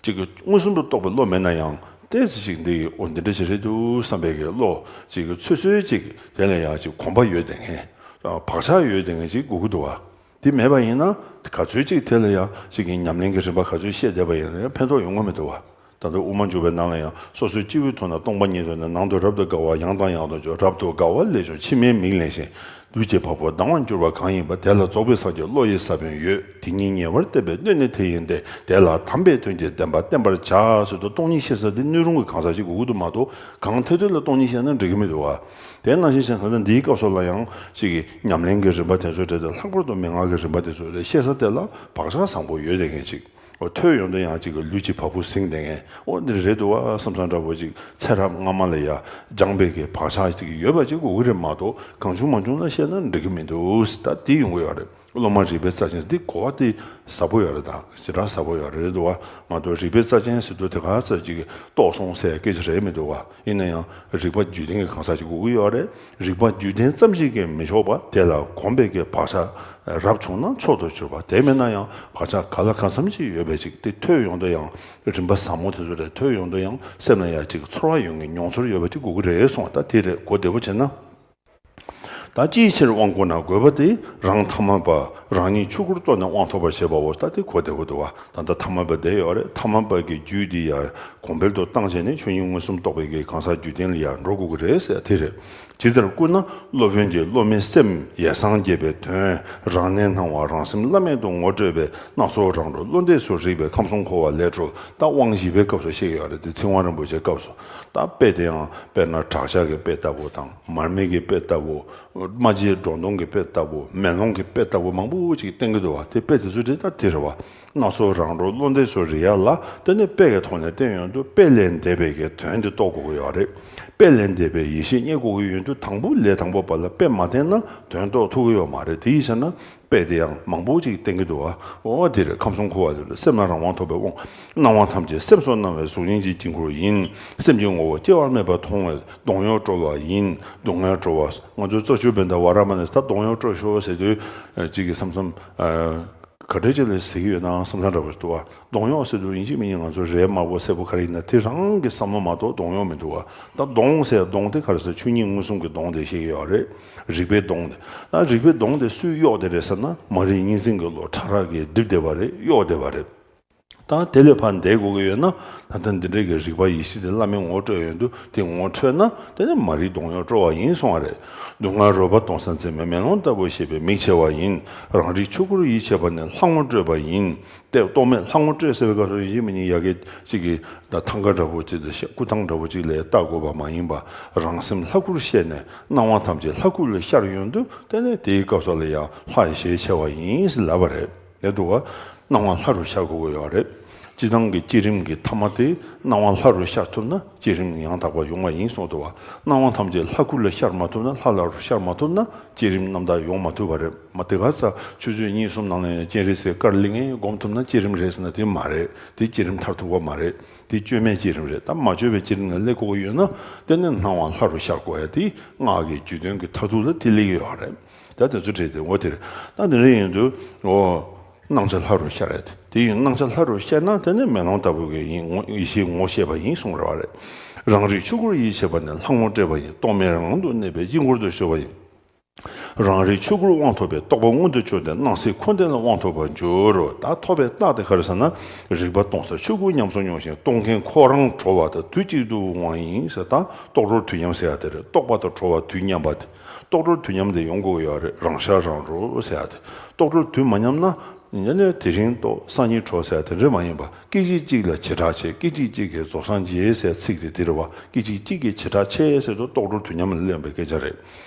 གཅིག་གིས་མངོན་སུམ་དུ་རྟོགས་པའི་བློ་མེད་ན་ཡང་། ཏོག་ཙམ་ཞིག་འདི་ཡིས། འོ་འདི་འདྲ་ཞིག་རེད་འདུག་བསམ་པའི་གི་བློ་གཅིག་གིས་ཚོད་ཚོད་ཅིག་དེ་ལ་ཡང་ཅིག་གོམས་པ་ཡོད་བསྡད་མཁན། བག་ཆགས་ཡོད་བསྡད་མཁན་ཅིག་དགོས་ཀྱི་འདུག་བ། དེ་མེད་པ་ཡིན་ན། ག་ཚོད་ཅིག་དེ་ལ་ཡང་ཅིག་གི་ཉམས་ལེན་གྱི་རིམ་པ་ག་ཚོད་བཤད་བསྡད་པ་ཡིན་ན་ཡང་ཕན་ཐོགས་ཡོང་གི་མི་འདུག་བ། ད་ལྟ་དབུ་མ་འཇུག་པའི་ནང་ལ་ཡང་། སོ་སོའི་སྤྱི་བོའི་ཐོག་ན་སྟོང་པ་ཉིད་དུ་གནས། ནང་དུ་རབ་ཏུ་དགའ་བ། ཡང་དང་ཡང་དུ་འཇུག་རབ་ཏུ་དགའ་བ་ལས་བྱུང་། ཕྱི་མའི་མིག་ལེན་ཞིང་། ལུས་ཀྱི་བ་སྤུ་ལྡང་བར་གྱུར་པ་གང་ཡིན་པ། དེ་ལ་རྫོགས་པའི་སངས་རྒྱས་བློ་ཡི་ས་བོན་ཡོད། དེ་ཉིད་ཉེ་བར་བསྟན་པའི་སྣོད་ནི་དེ་ཡིན་ཏེ། དེ་ལ་དམ་པའི་དོན་གྱི་བདེན་པ་བསྟན་པར་བྱ། ཟེར་དུས་སྟོང་ཉིད་ཤེས་ས་དེ་སྣོད་རུང་གི་གང་ཟག་ཅིག་དགོས་ཀྱི་འདུག་མ་གཏོགས། གང་ཐད་ཐད་ལ་སྟོང་ཉིད་ཤེས་ན་འགྲིག་གི་མི་འདུག་བ། དེ་ནང་བཞིན་བྱས་ན་ད་ལྟ་འདིའི་སྐབས་སུ་ལ་ཡང་ཅིག་གི་ཉམས་ལེན་གྱི་རིམ་པ་དེ་ཚོའི་གྲས་དེ། ལྷག་པར་དུ་མན་ངག་གི་རིམ་པ་དེ་ཚོའི་གྲས་ཤེས་ས་དེ་ལ་བག་ཆགས་བཟང་པོ་ཡོད་བསྡད་མཁན་ཅིག་འོ། ཐོས་ཡོང་དུས་ཡང་ཅིག་གི་ལུས་ཀྱི་བ་སྤུ་ཟིང་བསྡད་མཁན། འོ་འདི་རེད་འདུག་བ་བསམ་བསམ་འདྲ་པོ་ཅིག་ཚེ་རབས་སྔ་མ་ལ་ཡ་སྦྱངས་པའི་གི་བག་ཆགས་ཅིག་ཡོད་པ་ཅིག་དགོས་ཀྱི་རེད་མ་གཏོགས། གང་བྱུང་མང་བྱུང་ལ་བཤད་ན་འགྲིག་གི་མི་འདུག་ད་དེ་ཡོང་གི་ཡོད་རེད། སློབ་མ་རིག་པའི་རྩ་ཅན་འདི་གོ་བ་དེ་ཟབ་པོ་ཡོད་རེད། ད་ཞེ་དྲག་ཟབ་པོ་ཡོད་རེད་འདུག་བ། མ་གཏོགས་རིག་པའི་རྩ་ཅན་ཟེར་དུས་དེ་ག་ཚོད་ཅིག་རྟོགས་སོང་ཟེར་སྐད་ཆ་རེད་མི་འདུག་བ། ཡིན་ན་ཡང་རིག་པ་རྒྱུད་ལྡན་གྱི་གང་ཟག་ཅིག་དགོས་ཀྱི་ཡོད་རེད། རིག་པ་རྒྱུད་ལྡན་ཙམ་ཞིག་གིས་མི་ཆོག་པ། དེ་ལ་གོམས་པའི་གི་བག་ཆགས་རབ་བྱུང་ན་མཆོག་ཏུ་གྱུར་པ། དེ་མིན་ན་ཡང་བག་ཆགས་ག་ལ་གང་འཚམ་ཞིག་ཡོད་པའི་ཅིག་དེ་ཐོས་ཡོང་དུས་ཡང་། རིམ་པ་ཟབ་མོ་དེ་ཚོ་རེད། ཐོས་ཡོང་དུས་ཡང་སེམས་ལ་ཡང་ཅིག་ཚོར་བ་ཡོང་གི། མྱོང་ཚོར་ཡོད་པ་ཅིག་དགོས་ཀྱི་རེད་གསུངས་པ། ད་དེ་རེད། གོ་བདེ་པོ་བྱས་ན། ད་ཅིའི་ཕྱིར་དབང་བསྐུར་ན། དགོས་པ་དེ་རང་ཐ་མལ་པ་རང་ཉིད་ཆོས་སྐུར་རྟོགས་ནས་དབང་ཐོབ་པར་བྱེད་པའོ། ད་དེ་གོ་བདེ་པོ་འདུག་བ། ད་ལྟ་ཐ་མལ་པ་བསྡད་ཡོད་རེད། ཐ་མལ་པ་གི་རྒྱུད་འདི་ཡང་གོང་འཕེལ་དུ་བཏང་བྱས་ནས་ཆོས་ཉིད་མངོན་སུམ་རྟོགས་པའི་གི་གང་ཟག་རྒྱུད་ལྡན་ལ་ཡང་འགྲོ་དགོས་ཀྱི་རེད་ཟེར་དེ་རེད། ཇི་ལྟར་བསྐུར་ན། སློབ་དཔོན་གྱིས་སློབ་མའི་སེམས་ཡེ་སངས་རྒྱས་པའི་དོན་རང་གནས་སྣང་བ་རང་སེམས་བླ་མེད་དུ་ངོ་སྤྲོད་པའི་སྣ་ཚོགས་རང་གྲོལ་བློ་འདས་སུ་རིག་པའི་ཁམས་གསུམ་འཁོར་བ་ལས་གྲོལ། ད་དབང་བཞི་པའི་སྐབས་སུ་བཤད་ཀྱི་ཡོད་རེད། དེ་ཚིག་དབང་རིན་པོ་ཆེའི་སྐབས་སུ། ད་དཔེ་དེའང་དཔེར་ན་བྲག་ཆ་གི་དཔེ་ལྟ་བུ་དང་། མར་མེ་གི་དཔེ་ལྟ་བུ། རྨ་བྱའི་སྒྲོ་མདོངས་ཀྱི་དཔེ་ལྟ་བུ། མེ་ལོང་གི་དཔེ་ལྟ་བུ་མང་པོ་ཅིག་བསྟན་གྱི་འདུག་བ། དེ་དཔེ་དེ་ཚོ་དེ་ད་དེ་རེད་བ། སྣ་ཚོགས་རང་གྲོལ་བློ་འདས་སུ་རིག་ཡ་ལ་དེ་ནི་དཔེ་གི་ཐོག་ནས་བསྟན་ཡོང་དུས། དཔེ་ལས་འདས་པའི་གི་དོན་དེ་རྟོགས་དགོས་ཀྱི་ཡོད་རེད། དཔེ་ལས་འདས་པའི་ཡེ་ཤེས་རྙེད་དགོས་ཀྱི་ཡོད་དུས། དང་པོ་ལས་དང་པོ་པ་ལ་དཔེ་མ་བསྟན་ན་དོན་རྟོགས་ཐུབ་ཀྱི་ཡོད་མ་རེད། དེ་ཡིན་ཟེར་ན། དཔེ་དེ་ཡང་མང་པོ་ཅིག་བསྟན་གྱི་འདུག་བ། འོ་དེ་རེད། ཁམས་གསུམ་འཁོར་བ་ལས་གྲོལ། སེམས་ལ་རང་དབང་ཐོབ་པའི་དབང་། སྣང་བ་ཐམས་ཅད་སེམས་སུ་སྣང་བའི་གཟུགས་བརྙན་གྱི་དཀྱིལ་འཁོར་ཡིན། སེམས་ཀྱི་ངོ་བོ་སྐྱེ་བ་མེད་པར་མཐོང་བས་གདོང་གཡོགས་གྲོལ་བ་ཡིན། གདོང་གཡོགས་གྲོལ་བ། ང་ཚོའི་རྩ་ཆུ་བན་དང་ཝཱ་ར་མ་ནི་ད་གདོང་གཡོགས་གྲོལ་ཤོག་ཟེར་དུས་ཅིག་གིས་བསམ་བསམ། ག་འདྲ་ཅིག་ལ་ཟེར་གྱི་ཡོད་ན་བསམ་བསམ་འདྲ་པོ་ཞིག་འདུག་བ། གདོང་གཡོགས་ཟེར་དུས་ཡིན་གཅིག་མིན་གཉིས་ང་ཚོ་རས་དམར་པོ་སེར་པོ་ག་རེ་ཡིན་ན་དེ་རང་གི་བསམ་བློ་མ་གཏོགས་གདོང་གཡོགས་མི་འདུག་བ། ད་གདོང་ཟེར་གདོང་དེ་ག་རེ་ཟེར། ཆོས་ཉིད་མངོན་སུམ་གྱི་གདོང་དེ་བཤད་ཀྱི་ཡོད་རེད། རིག་པའི་གདོང་དེ། ད་རིག་པའི་གདོང་དེ་སུས་གཡོགས་བསྡད་རེད་ཟེར་ན། མ་རིག་གཉིས་འཛིན་གྱི་བློ་ཕྲ་རགས་ཀྱིས་བསྒྲིབས་བསྡད་པ་རེད། གཡོགས་བསྡད་པ་རེད། ད་དེ་ལས་ཕར་འདས་དགོས་ཀྱི་ཡོད་ན། ད་ལྟ་འདི་འདྲའི་གི་རིག་པ་ཡེ་ཤེས་དེ་བླ་མས་ངོ་སྤྲོད་ཡོང་དུས། དེ་ངོ་འཕྲོད་ན་དེ་ནི་མ་རིག་གདོང་གཡོགས་སྤྲོ་བ་ཡིན་གསུང་བ་རེད། སྡུག་བསྔལ་རོལ་པ་གཏོང་ས་འཛིན་མའི་མེ་ལོང་ལྟ་བུ་ཞེས་པའི་མིང་ཆེ་བ་ཡིན། རང་རིག་ཆོས་སྐུར་ཡིད་ཆེས་པ་ནི་ལྷ་ངོ་སྤྲོད་པ་ཡིན། ཏེ་རྟོག་མེད་ལྷ་ངོ་སྤྲོད་ཟེར་བའི་སྐབས་སུ་ཡིན་མི་ཉིད་ཡ་གི་གཅིག་གི་ད་ཐང་ག་འདྲ་པོ་གཅིག་དང་སྐུ་ཐང་འདྲ་པོ་གཅིག་ལ་བལྟ་དགོས་པ་མ་ཡིན་པ། རང་སེམས་ལྷ་སྐུར་ཤེས་ནས་སྣང་བ་ཐམས་ཅད་ལྷ་སྐུ་ལ་ཤར་ཡོང་དུས། དེ་ནས་དེའི་སྐབས་སུ་ལ་ཡང་ལྷ་ཡི་ཞལ་ཆེ་བ་ཡིན་ཟེར་ལབ་པ་རེད། ལས་དུ་བ། སྣང་བ་ལྷ་རུ་ཤར་དགོས་ཀྱི་ཡོད་རེད། སྤྱིར་བཏང་གི་བསྐྱེད་རིམ་གྱི་ཐ་མ་དེ་སྣང་བ་ལྷ་རུ་ཤར་ཐུབ་ན་བསྐྱེད་རིམ་ཡང་དག་པ་ཡོང་བ་ཡིན་གསུངས་འདུག་བ། སྣང་བ་ཐམས་ཅད་ལྷ་སྐུ་ལ་ཤར་མ་ཐུབ་ན། ལྷ་ལ་རུ་ཤར་མ་ཐུབ་ན་བསྐྱེད་རིམ་རྣམ་དག་ཡོང་མ་ཐུབ་པ་རེད། མ་དེ་ག་ཚ་ཆུ་ཚོད་གཉིས་གསུམ་ནང་ལ་ཡང་སྤྱན་རས་གཟིགས་དཀར་གླིང་ངེ་སྒོམ་ཐུབ་ན་བསྐྱེད་རིམ་རེད་ཟེར་ན་དེ་མ་རེད། དེ་བསྐྱེད་རིམ་མཐར་ཐུག་པ་མ་རེད། དེ་བཅོས་མའི་བསྐྱེད་རིམ་རེད། ད་མ་བཅོས་པའི་བསྐྱེད་རིམ་ནང་སླེབས་དགོས་ཀྱི་ཡོད་ན། དེ་ནི་སྣང་བ་ལྷ་རུ་ཤར་དགོས་ཡ་དེ་སྔགས་ཀྱི་རྒྱུད་དོན་གྱི་མཐར་ཐུག་ལ་དེ་སླེབས་ཀྱི་ཡོད་རེད། ད་དེ་ཚོ་བྲིས་ཏེ་འོ་དེ་རེད། ད་དེ་འདྲ་ཡིན་དུས་འོ། སྣང་ཆ་ལྷ་རུ་ཤར་ཡ་དེ། དེ་ཡིན་སྣང་ཆ་ལྷ་རུ་ཤར་ན་དེ་ནི་མེ་ལོང་ལྟ་བུ་གི་ཡིན། ངོ་ཡེ་ཤེས་ངོ་ཤེས་པ་ཡིན་གསུངས་རེད་བ་རེད། རང་རིག་ཆོས་སྐུར་ཡིད་ཆེས་པ་ནི་ལྷ་ངོ་སྤྲད་པ་ཡིན། རྟོག་མེད་རང་དུ་གནས་པའི་དཀྱིལ་འཁོར་དུ་གཤེགས་པ་ཡིན། རང་རིག་ཆོས་སྐུར་དབང་ཐོབ་པས་རྟོགས་པ་མངོན་དུ་གྱུར་ཏེ་སྣང་སྲིད་འཁོར་འདས་ལ་དབང་ཐོབ་པར་འགྱུར་རོ། ད་ཐོབ་པའི་རྟགས་དེ་ག་རེ་ཟེར་ན། རིག་པ་སྟོང་གསལ་ཆོས་སྐུ་ཉམས་སུ་མྱོང་ཞིང་རྟོགས་མཁན་ཁོ་རང་གྲོལ་བ་དང་དུས་གཅིག་ཏུ་དབང་ཡིན་ཟེར། ད་རྟོགས་གྲོལ་དུས་མཉམ་ཟེར་ཡ་དེ་རེད། རྟོགས་པ་དང་གྲོལ་བ་དུས་མཉམ་པ་དེ། རྟོགས་གྲོལ་དུས་མཉམ་དེ་ཡོང་དགོས་ཡོད་རེད། རང་ཤར་རང་གྲོལ་ཟེར་ཡ་དེ། རྟོགས་གྲོལ་དུས་མ་མཉམ་ན། ཡང་ནས་དེ་རིང་རྟོགས་སང་ཉིན་གྲོལ་ཟེར་དེ་འདྲ་མ་ཡིན་པ། སྐད་ཅིག་གཅིག་ལ་བྱེ་བྲག་ཕྱེད། སྐད་ཅིག་གཅིག་གིས་རྫོགས་སངས་རྒྱས་ཟེར་ཚིག་དེ་འདིར་བ། སྐད་ཅིག་གཅིག་གིས་བྱེ་བྲག་ཕྱེད་ཟེར་དུས་རྟོགས་གྲོལ་དུས་མཉམ་ལ་སླེབས་པའི་སྐད་ཆ་རེད།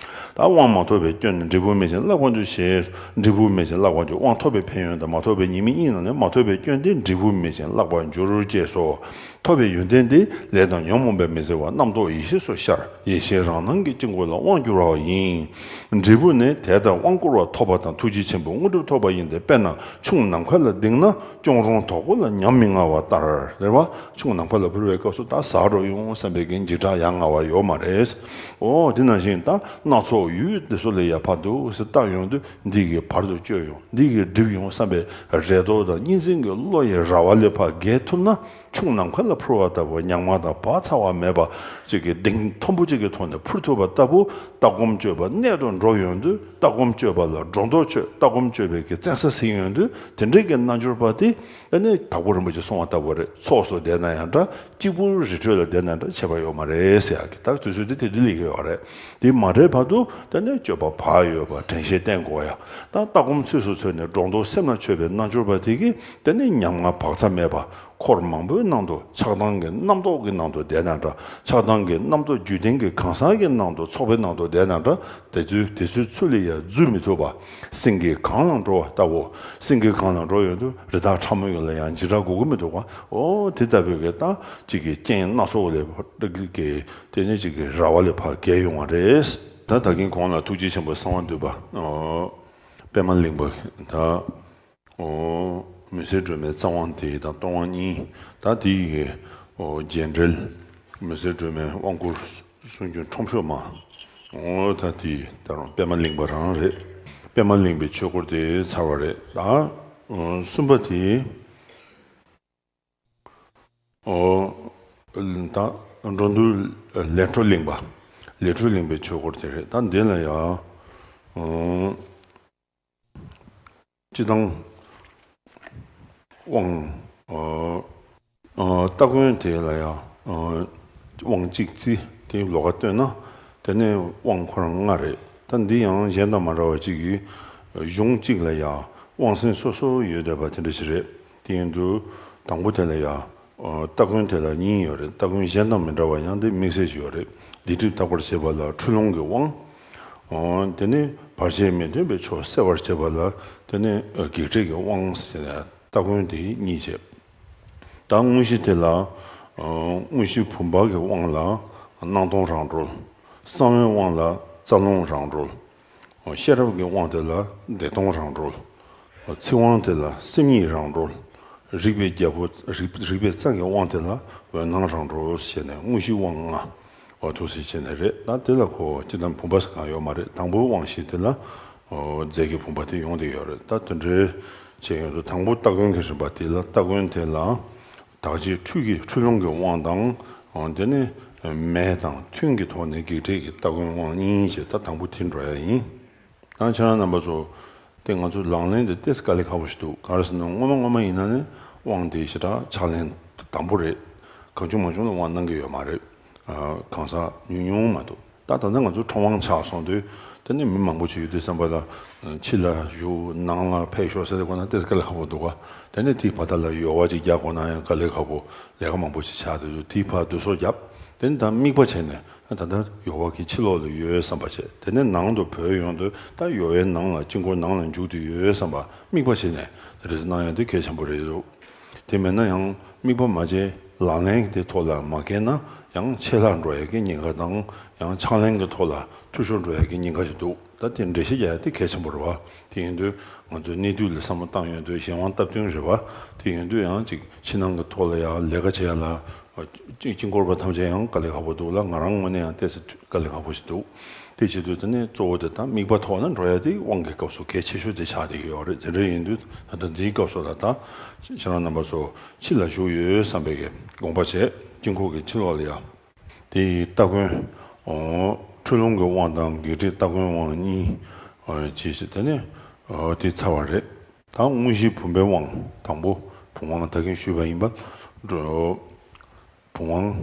ད་དབང་མ་ཐོབ་པའི་སྐྱོན་ནི། འབྲས་བུ་མེད་ཅིང་བརླག་པར་འགྱུར་ཞེས། འབྲས་བུ་མེད་ཅིང་བརླག་པར་འགྱུར། དབང་ཐོབ་པའི་ཕན་ཡོན་དང་མ་ཐོབ་པའི་ཉེས་དམིགས་གཉིས་ནང་ནས་མ་ཐོབ་པའི་སྐྱོན་དེ་འབྲས་བུ་མེད་ཅིང་བརླག་པར་འགྱུར་ཅེས་སོ། ཐོབ་པའི་ཡོན་ཏན་དེ་ལས་དང་ཉོན་མོངས་པས་མི་གཟིར་བར་རྣམ་རྟོག་ཡེ་ཤེས་སུ་ཤར། ཡེ་ཤེས་རང་སྣང་གི་དཀྱིལ་འཁོར་ལ་དབང་བསྒྱུར་བ་ཡིན། འབྲས་བུ་ནི་དད་དང་དབང་བསྐུར་བ་ཐོབ་པ་དང་ཐུགས་རྗེ་ཆེན་པོའི་དངོས་གྲུབ་ཐོབ་པ་ཡིན་ཏེ། དཔེར་ན་ཆུང་ནམ་མཁའ་ལ་ལྡིང་ན་ཅོང་རོང་དོག་པོ་ལ་ཉམས་མི་མངའ་བ་ལྟར། རེད་བ། ཆུང་ནམ་མཁའ་ལ་འཕུར་བའི་སྐབས་སུ་ད་ཟག་འགྲོ་ཡོང་བསམ་པའི་གི་འཇིགས་སྐྲག་ཡ་ང་བ་ཡོད་མ་རེད། འོ་དེ་ནང་བཞིན་ད་སྣ་ཚོགས་ཡུལ་དེ་ཚོ་ལ་ཡ་ཕར་འདུག་སེ་བལྟ་ཡོང་དུས། འདི་གིས་བར་དུ་གཅོད་ཡོང་། འདི་གིས་འགྲིབ་ཡོང་བསམ་པའི་རེ་དོགས་དང་གཉིས་འཛིན་གྱི་བློ་ཡི་ར་བ་ལས་ཕར་རྒྱལ་ཐུབ་ན། ཆུང་ནམ་མཁའ་ལ་འཕུར་བ་ལྟ་བུ་ཉག་མ་དང་བག་ཚ་བ་མེད་པ་ཅིག་གི་གདེང་མཐོན་པོ་ཅིག་གི་ཐོག་ནས་འཕུར་ཐུབ་པ་ལྟ་བུ། ལྟ་སྒོམ་སྤྱོད་པ་གནད་དུ་འགྲོ་ཡོང་དུས། ལྟ་སྒོམ་སྤྱོད་པ་ལ་སྒྲོ་འདོགས་ཆོད། ལྟ་སྒོམ་སྤྱོད་པའི་གི་བཙན་ས་ཟིན་ཡོང་དུས། དེ་འདྲའི་གི་རྣལ་འབྱོར་པ་དེ་ཨ་ནི་དྭགས་པོ་རིན་པོ་ཆེ་གསུངས་པ་ལྟ་བུ་རེད། ཚོགས་སུ་བསྡད་ན་ཡང་འདྲ། གཅིག་པུ་རི་ཁྲོད་ལ་བསྡད་ན་འདྲ། ཁྱད་པར་ཡོད་མ་རེད་ཟེར་ཡག་གི། ད་དུས་ཚོད་དེ་དེ་དུས་སླེབས་ཀྱི་ཡོད་རེད། དེ་མ་རེད་བར་དུ་ད་ནི་སྤྱོད་པ་བག་ཡོད་པ། དྲན་ཤེས་བསྟེན་དགོས་ཡ། ད་ལྟ་སྒོམ་ཚུལ་སུ་འཚོལ་ནས་སྒྲོ་འདོགས་སེམས་ལ་ཆོད་པའི་རྣལ་འབྱོར་པ་དེ་གིས་དེ་ནི་ཉམ་ང་བག་ཚ་མེད་པ། འཁོར་མང་པོའི་ནང་དུ་ཆགས་སྡང་གི་རྣམ་རྟོག་གི་ནང་དུ་བསྡད་ན་འདྲ། ཆགས་སྡང་གི་རྣམ་རྟོག་རྒྱུད་ལྡན་གྱི་གང་ཟག་གི་ནང་དུ། ཚོགས་པའི་ནང་དུ་བསྡད་ན་འདྲ། དེ་ཚོའི་དེ་ཚོའི་ཚུལ་ལ་ཡང་འཛུལ་མི་ཐུབ་པ། སེང་གེ་གངས་ལ་འགྲོ་བ་ལྟ་བུ། སེང་གེ་གངས་ལ་འགྲོ་ཡོང་དུས་རི་དྭགས་ཕྲ་མོ་ཡོད་ལ་ཡང་འཇིགས་སྐྲག་དགོས་ཀྱི་མི་འདུག་ག་འོ་དེ་ལྟ་བུའི་གི་ད་ཅིག་གི་རྐྱེན་སྣ་ཚོགས་ལས་ཀྱི་དེ་ནས་ཅིག་གི་ར་བ་ལས་ཕར་རྒྱལ་ཡོང་བ་རེད། ད་ད་གིན་གོང་ལ་ཐུགས་རྗེ་ཆེན་པོ་གསང་བ་འདུས་པ་ཨོ་པདྨ་གླིང་པ་ད། ཨོ། མུན་སེལ་སྒྲོན་མའི་རྩ་དབང་དེ་དང་སྟོང་དབང་གཉིས། ད་དེ་ཡི་གེ་ཨོ་རྒྱས་འགྲེལ། མུན་སེལ་སྒྲོན་མའི་དབང་བསྐུར་གསུང་རྒྱུན་ཁྲོམ་ཤོག་མ། ཨོ་ད་དེ་ད་རུང་པདྨ་གླིང་པ་རང་རེད། པདྨ་གླིང་པའི་ཆོས་སྐོར་དེ་ཚར་བ་རེད། ད་ཨོ་གསུམ་པ་དེ་ཨོ་ད་འགྲོ་འདུལ་ལས་འཕྲོ་གླིང་པ། ལས་འཕྲོ་གླིང་པའི་ཆོས་སྐོར་དེ་རེད། ད་འདི་ལ་ཡང་ཨོ། སྤྱིར་བཏང་དབང་། ཨ། ཨ། སྟ་གོན་དེ་ལ་ཡང་། ཨ། དབང་གཅིག་བརྩི། དེ་ལོགས་ཀ་བཏོན་ན། དེ་ནས་དབང་ཁོ་རང་ལྔ་རེད། ད་འདི་ཡང་གཞན་དང་མ་འདྲ་བ་གཅིག་གིས། གཞུང་གཅིག་ལ་ཡང་དབང་ཟིན་སོ་སོ་ཡོད་བསྡད་པ་དེ་འདྲ་ཞིག་རེད། དེ་ཡིན་དུས་དང་པོ་དེ་ལ་ཡང་། ཨོ། སྟ་གོན་དེ་ལ་གཉིས་ཡོད་རེད། སྟ་གོན་གཞན་དང་མི་འདྲ་བ་ཡང་དེ་དམིགས་བསལ་ཞིག་ཡོད་རེད། སྡིག་སྒྲིབ་དག་པར་བྱེད་པ་ལ་འཁྲུལ་སློང་གི་དབང་། ཨོ། དེ་ནི་བར་ཆད་མི་མཐུན་པའི་ཕྱོགས་སེལ་བར་བྱེད་པ་ལ་དེ་ནི་བགེགས་བསྐྲད་ཀྱི་དབང་ཟེར་ནས་སྟ་གོན་དེ་གཉིས་བྱས། ད་དངོས་གཞི་དེ་ལ། ཨོ། དངོས་གཞི་བུམ་པ་གི་དབང་ལ་སྣང་སྟོང་རང་གྲོལ། གསང་བའི་དབང་ལ་རྩ་རླུང་རང་གྲོལ། ཤེས་རབ་ཀྱི་དབང་དེ་ལ་བདེ་སྟོང་རང་གྲོལ། ཚིག་དབང་དེ་ལ་སེམས་ཉིད་རང་གྲོལ། རིག་པའི་རྒྱལ་པོ། རིག་རིག་པའི་རྩལ་གྱི་དབང་དེ་ལ་འོད་སྣང་རང་གྲོལ་ཞེས་ནས་དངོས་གཞིའི་དབང་ལྔ། འོ་ཐུགས་སུ་ཆེ་ནས་རེད། ད་དེ་ལ་གོ་སྤྱིར་བཏང་བུམ་པ་ཟེར་གང་ཡོད་མ་རེད། དང་པོའི་དབང་བཞི་དེ་ལ་འོ་རྫས་ཀྱི་བུམ་པ་དེ་ཡོང་བསྡད་ཡོད་རེད། ད་དེ་འདྲའི་བྱས་ཡོང་དུས་དང་པོ་སྟ་གོན་གྱི་རིམ་པ་དེ་ལ། སྟ་གོན་དེ་ལ། དག་བྱེད་འཁྲུལ་གྱི་འཁྲུལ་སློང་གི་དབང་དང་། འོ་དེ་ནི་མེ་དང་ཐུན་གྱི་ཐོག་ནས་བགེགས་བསྐྲད་ཀྱི་སྟ་གོན་དབང་གཉིས་བྱས། ད་དང་པོ་དེ་འགྲོ་ཡ་ཡིན། ཡང་ཁྱེད་རང་རྣམ་པ་ཚོ་དེ་ང་ཚོ་ལག་ལེན་དེ་ཏོག་ཙམ་དཀའ་ལས་ཁག་པོ་ཞིག་འདུག་གང་རེད་ཟེར་ན་སྔོན་མ་སྔོན་མ་ཡིན་ན་ནི་ དབང་དེ་ཞེ་དྲག་ཕྱག་ལེན་དང་པོ་རེད། གང་བྱུང་མང་བྱུང་ལ་དབང་གནང་གི་ཡོད་མ་རེད། ཨ། གང་ཟག་ཉུང་ཉུང་མ་གཏོགས། ད་ད་ལྟ་ང་ཚོ་ཁྲོམ་དབང་ཆགས་སོང་དུས་དེ་ནི་མི་མང་པོ་ཞིག་ཡོད་དུས་ཙམ་པ་ལ། ཕྱི་ལ་བཞུགས། ནང་ལ་ཕེབས་ཤོག་ཟེར་དགོས་ན་དེ་དཀའ་ལས་ཁག་པོ་འདུག་ག་དེ་ནི་དེའི་བར་ཐག་ལ་ཡོལ་བ་ཅིག་རྒྱག་དགོས་ན་ཡང་དཀའ་ལས་ཁག་པོ་ལས་ཀ་མང་པོ་ཞིག་ཆགས་འདུག་དེའི་བར་དུས་སོ་བརྒྱབ། དེ་ནི་ད་དམིགས་པ་བྱས་ནས་ད་ལྟ་ཡོལ་བ་གི་ཕྱི་ལོགས་ལ་ཡོད་བསམ་པ་བྱས། དེ་ནས་ནང་དུ་བོད་ཡོང་དུས་ད་ཡོལ་བའི་ནང་ལ་དཀྱིལ་འཁོར་ནང་ལ་འཇུག་ཏུ་ཡོད་བསམ་པ་དམིགས་པ་བྱས་ནས་དེ་འདྲ་གནང་ཡ་དེ་གལ་ཆེན་པོ་རེད་འདུག་དེ་མེད་ན་ཡང་དམིགས་པ་མ་བྱས་ལག་ལེན་གྱི་ཐོག་ལ་མ་འཁེལ་ན་ཡང་ཆད་ལྷག་འགྲོ་ཡ་གི་ཉེན་ཁ་དང་། ཡང་ཕྱག་ལེན་གྱི་ཐོག་ལ་འཐུས་ཤོར་འགྲོ་ཡ་གི་ཉེན་ཁ་ཞིག་འདུག་ད་དེ་འགྲེལ་བཤད་རྒྱག་ཡ་དེ་གལ་ཆེན་པོ་རེད་བ། དེ་ཡིན་དུས་ང་ཚོས་གནས་དུས་ལ་བསམ་བློ་བཏང་ཡོང་དུས་གཞན་དབང་སྟབས་བསྟུན་རེད་བ། དེ་ཡིན་དུས་ཡང་ཅིག་ཕྱི་ནང་གི་ཐོག་ལ་ཡང་ལས་ཀ་བྱེད་ཡ་ལ། གཅིག་དཀྱིལ་འཁོར་པ་ཐམས་ཅད་ཡང་དཀའ་ལས་ཁག་པོ་འདུག་ལ། ང་རང་ངོས་ནས་ཡང་ཏོག་ཙམ་དཀའ་ལས་ཁག་པོ་ཞིག་འདུག་དེ་བྱེད་དུས་དེ་ནས་གཙོ་བོ་དེ་ད་དམིགས་པ་ཐོག་ན་འགྲོ་ཡ་དེ་དབང་གི་སྐབས་སུ་གལ་ཆེ་ཤོས་དེ་ཆགས་བསྡད་ཀྱི་ཡོད་རེད། དེ་འདྲ་ཡིན་དུས་ད་ལྟ་འདིའི་སྐབས་སུ་ལ་ད་ཁྱེད་རང་རྣམ་པ་ཚོ་ཕྱི་ལ་བཞུགས་ཡོད་བསམ་པའི་གི་དགོངས་པ་བྱས། དཀྱིལ་འཁོར་གྱི་ཕྱི་ལོགས་ལ་ཡ། དེ་ཡི་སྟ་གོན། ཁྲོ་ལུང་གི་དབང་དང་བགེགས་བསྐྲད་སྟ་གོན་དབང་གཉིས་བྱས་ཤིང་། དེ་ནས་དེ་ཚར་བ་རེད། ད་དངོས་གཞི་བུམ་པའི་དབང་དང་པོ་བུམ་དབང་ད་གིན་ཞུས་པ་ཡིན་པ། བུམ་དབང་།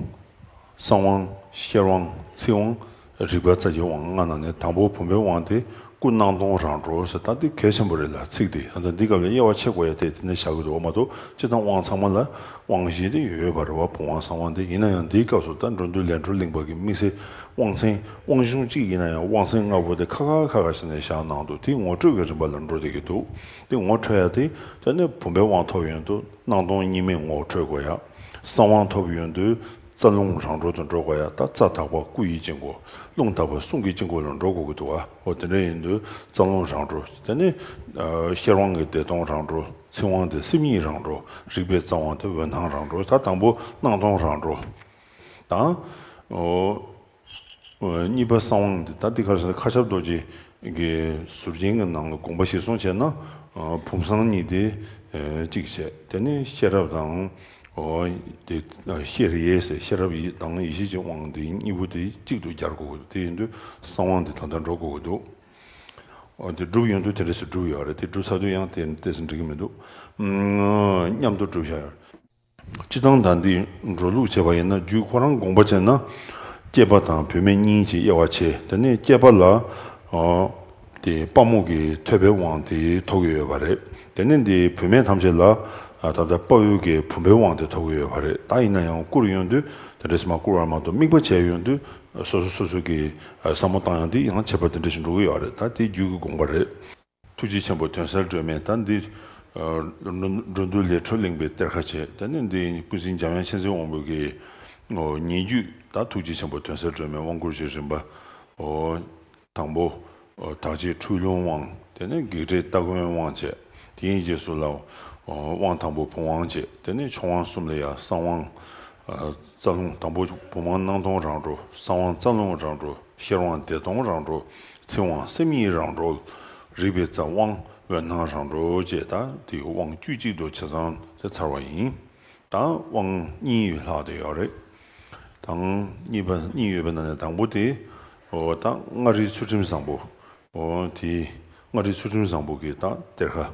གསང་དབང་། ཤེར་དབང་། ཚིག་དབང་། རིག་པ་རྩ་གཅིག་དབང་ལྔ་ནང་ནས་དང་པོ་བུམ་པའི་དབང་དེ་སྐུ་སྣང་སྟོང་རང་གྲོལ་ཟེར། ད་འདི་གལ་ཆེན་པོ་རེད་ལ། ཚིག་འདི་ད་འདི་སྐབས་ལ་དབྱེ་བ་ཕྱེ་དགོས་ཡ་དེ་དེ་ནས་བཞག་གི་འདུག་བ་མ་གཏོགས། སྤྱིར་བཏང་དབང་ཚང་མ་ལ་དབང་བཞི་དེ་ཡོད་པ་རེད་བ། བུམ་དབང་གསང་དབང་དེ། ཡིན་ན་ཡང་འདིའི་སྐབས་སུ་ད་འགྲོ་འདུལ་ལས་འཕྲོ་གླིང་པ་གི་དམིགས་བསལ་དབང་ཆེན། དབང་ཆུང་གཅིག་ཡིན་ན་ཡང་དབང་ཆེན་ལྔ་པོ་དེ་ཁ་ཁ་ཁ་ཁ་བྱས་ནས་བཞག་གནང་འདུག་དེ་ངོ་སྤྲོད་ཀྱི་རིམ་པ་ལ་འགྲོ་བསྡད་ཀྱི་འདུག་དེ་ངོ་འཕྲོད་ཡ་དེ་ད་ནི་བུམ་པའི་དབང་ཐོབ་ཡོང་དུས་སྣང་སྟོང་གཉིས་མེད་ངོ་འཕྲོད་དགོས་ཡ། གསང་དབང་ཐོབ་ཡོང་དུས་རྩ་རླུང་རང་གྲོལ་དུ་འགྲོ་དགོས་ཡ། ད་རྩ་དག་པ་སྐུ་ཡི་དཀྱིལ་འཁོར། རླུང་དག་པ་གསུང་གི་དཀྱིལ་འཁོར་ལ་འགྲོ་དགོས་ཀྱི་འདུག་བ། འོ་དེ་འདྲ་ཡིན་དུས་རྩ་རླུང་རང་གྲོལ། དེ་ནས་ཤེར་དབང་གི་བདེ་སྟོང་རང་གྲོལ། ཚིག་དབང་དེ་སེམས་ཉིད་རང་གྲོལ། རིག་པའི་རྩ་དབང་དེ་འོད་སྣང་རང་གྲོལ། ད་དང་པོ་སྣང་སྟོང་རང་གྲོལ་དང་། འོ། གཉིས་པ་གསང་དབང་འདི་ད་འདི་ག་རེ་ཟེར་ན། མཁའ་ཁྱབ་རྡོ་རྗེ་གི་ཟུར་རྒྱན་གྱི་ནང་ལ་དགོངས་པ་གཞིར་བཟུང་བྱས་ན། ཨ། བུམ་གསང་གཉིས་དེ་ཨ་གཅིག་བྱས། དེ་ནས་ཤེས་རབ་དང་། འོ། དེ་ཤེས་རབ་ཡེ་ཟེར། ཤེས་རབ་ཡེ་དང་ཡེ་ཤེས་ཀྱི་དབང་དེ་གཉིས་པོ་དེ་གཅིག་ཏུ་སྦྱར་དགོས་ཀྱི་འདུག་དེ་ཡིན་དུས་གསང་དབང་དེ་ད་ལྟ་འགྲོ་དགོས་ཀྱི་འདུག་འོ། དེ་སྒྲུབ་ཡོང་དུས་དེ་འདྲ་ཞིག་སྒྲུབ་ཡོད་རེད། དེ་སྒྲུབ་ཚར་དུས་ཡང་དེ་ཏོག་ཙམ་འགྲིག་གི་མི་འདུག་མཉམ་དུ་སྒྲུབ་བྱ་ཡོད། སྤྱིར་བཏང་ད་འདི་འགྲོ་ལུགས་བྱས་པ་ཡིན་ན། རྒྱུད་ཁོ་རང་དགོངས་པ་བྱས་ན་སྐྱེས་པ་དང་བུད་མེད་གཉིས་ཀྱི་དབྱེ་བ་ཕྱེ། དེ་ནས་སྐྱེས་པ་ལ། ཨ། དེ་དཔའ་མོ་གི་ཐོད་པའི་དབང་དེ་ཐོབ་ཀྱི་ཡོད་པ་རེད། དེ་ནས་འདི་བུད་མེད་ཐམས་ཅད་ལ། ཨ། ད་ལྟ་དཔའ་བོ་གི་བུམ་པའི་དབང་དེ་ཐོབ་ཀྱི་ཡོད་པ་རེད། ད་ཡིན་ན་ཡང་བསྐུར་ཡོང་དུས་དེ་འདྲ་ཞིག་མ་བསྐུར་བ་མ་གཏོགས། དམིགས་པ་བྱས་ཡོང་དུས་སོ་སོ་སོ་སོ་གི། ཨ། བསམ་བློ་བཏང་ཡང་དེ་ཡང་ཁྱད་པར་དེ་འདྲ་ཞིག་འགྲོ་གི་ཡོད་རེད། ད་དེ་རྒྱུད་ཀྱི་དགོངས་པ་རེད། ཐུགས་རྗེ་ཆེན་པོ་དོན་གསལ་སྒྲོན་མེ། ད་འདི། ཨ། འགྲོ་འགྲོ་འདུལ་ལས་འཕྲོ་གླིང་པའི་གཏེར་ཁ་བྱས། དེ་ནས་འདི་ཀུན་གཟིགས་འཇམ་དབྱངས་མཁྱེན་བརྩེ་དབང་པོ་གི། ཨོ། ཉེ་བརྒྱུད། ད་ཐུགས་རྗེ་ཆེན་པོ་དོན་གསལ་སྒྲོན་མེ་དབང་བསྐུར་གྱི་རིམ་པ། ཨོ། དང་པོ། ཨོ། དག་བྱེད་འཁྲུལ་སློང་དབང་། དེ་ནས་བགེགས་བསྐྲད་སྟ་གོན་དབང་བྱས། དེའི་རྗེས་སུ་ལ། ཨོ། དབང་དང་པོ་བུམ་དབང་བྱས། དེ་ནས་མཆོག་དབང་གསུམ་ལ་ཡང་གསང་དབང་། ཨ། རྩ་རླུང་། དང་པོ་བུམ་དབང་སྣང་སྟོང་རང་གྲོལ། གསང་དབང་རྩ་རླུང་རང་གྲོལ། ཤེར་དབང་བདེ་སྟོང་རང་གྲོལ། ཚིག་དབང་སེམས་ཉིད་རང་གྲོལ། རིག་པའི་རྩ་དབང་འོད་སྣང་རང་གྲོལ་བཅས། ད་དེའི་དབང་བཅུ་གཅིག་ཏུ་ཆ་ཚང་དེ་ཚར་བ་ཡིན། ད་དབང་གཉིས་ལྷག་བསྡད་ཡོད་རེད། དང་གཉིས་པ་གཉིས་ཡོད་པའི་ནང་ནས་དང་པོ་དེ། འོ། ད་མངའ་རིས་ཚུལ་ཁྲིམས་བཟང་པོ། འོ། དེ་མངའ་རིས་ཚུལ་ཁྲིམས་བཟང་པོ་གི་ད་གཏེར་ཁ།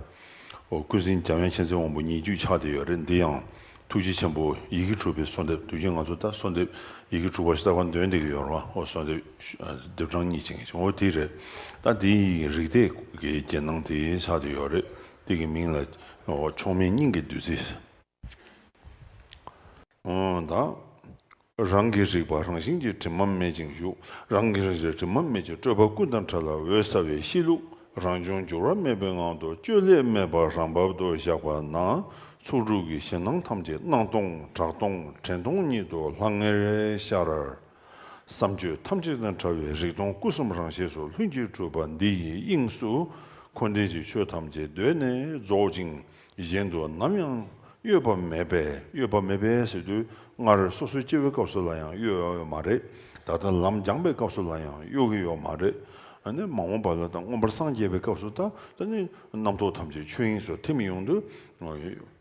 འོ། ཀུན་གཟིགས་འཇམ་དབྱངས་མཁྱེན་བརྩེ་དབང་པོ་ཉེ་བརྒྱུད་ཆགས་བསྡད་ཡོད་རེད། འདི་ཡང་ཐུགས་རྗེ་ཆེན་པོ་ཡི་གེ་དྲུག་པའི་གསོལ་འདེབས། དུས་རྒྱུན་ང་ཚོ་ད་གསོལ་འདེབས་ཡི་གེ་དྲུག་པ་ཞིག་ད་ག་འདོན་བསྡད་ཀྱི་ཡོད་རེད་བ། འོ། གསོལ་འདེབས་ལྡེབ་གྲངས་གཉིས་ཅན་གྱི། འོ། དེ་རེད། ད་དེ་ཡི་རིགས་གཏེར་གྱི་རྒྱན་སྣང་དེ་ཆགས་བསྡད་ཡོད་རེད། དེ་གི་མིང་ལ། འོ། མཆོག་དམན་སྙིང་གི་བདུད་རྩི། འོ། ད། རང་གི་རིག་པ་རང་བཞིན་གྱིས་དྲི་མ་མེད་ཅིང་བཞུགས། རང་གི་རིག་པ་དྲི་མ་མེད་ཅིང་སྤྲོས་པ་ཀུན་དང་བྲལ་བའི་འོད་གསལ་བའི་གཤིས་ལུགས། རང་བྱུང་འགྱུར་བ་མེད་པའི་ངང་དུ་བཅོས་བསླད་མེད་པར་རང་བབ་ཏུ་བཞག་པ་ན། ཚོགས་དྲུག་གི་གཞི་སྣང་ཐམས་ཅད་སྣང་སྟོང་གྲགས་སྟོང་དྲན་སྟོང་ཉིད་དུ་ལྷང་ངེར་ཤར། བསམ་བརྗོད་ཐམས་ཅད་དང་བྲལ་བའི་རིག་སྟོང་སྐུ་གསུམ་རང་གཤིས་སུ་ལྷུན་གྱིས་གྲུབ་པ་འདི་ཡི་དབྱིངས་སུ་འཁོར་འདས་ཀྱི་ཆོས་ཐམས་ཅད་གདོད་ནས་རྫོགས་ཅིང་། གཞན་དུ་ནམ་ཡང་གཡོས་པ་མེད་པས། གཡོས་པ་མེད་པས་ཟེར་དུས་སྔར་སོ་སོའི་སྐྱེ་བའི་སྐབས་སུ་ལ་ཡང་གཡོས་ཡོད་མ་རེད། ད་ལྟ་ལམ་སྦྱངས་པའི་སྐབས་སུ་ལ་ཡང་གཡོ་གི་ཡོད་མ་རེད། ཨ་ནི་མ་འོངས་པ་ལ་ད་མངོན་པར་སངས་རྒྱས་པའི་སྐབས་སུ་ད་ད་ནི་རྣམ་རྟོག་ཐམས་ཅད་ཆོས་དབྱིངས་སུ་ཐིམ་ཡོང་དུས་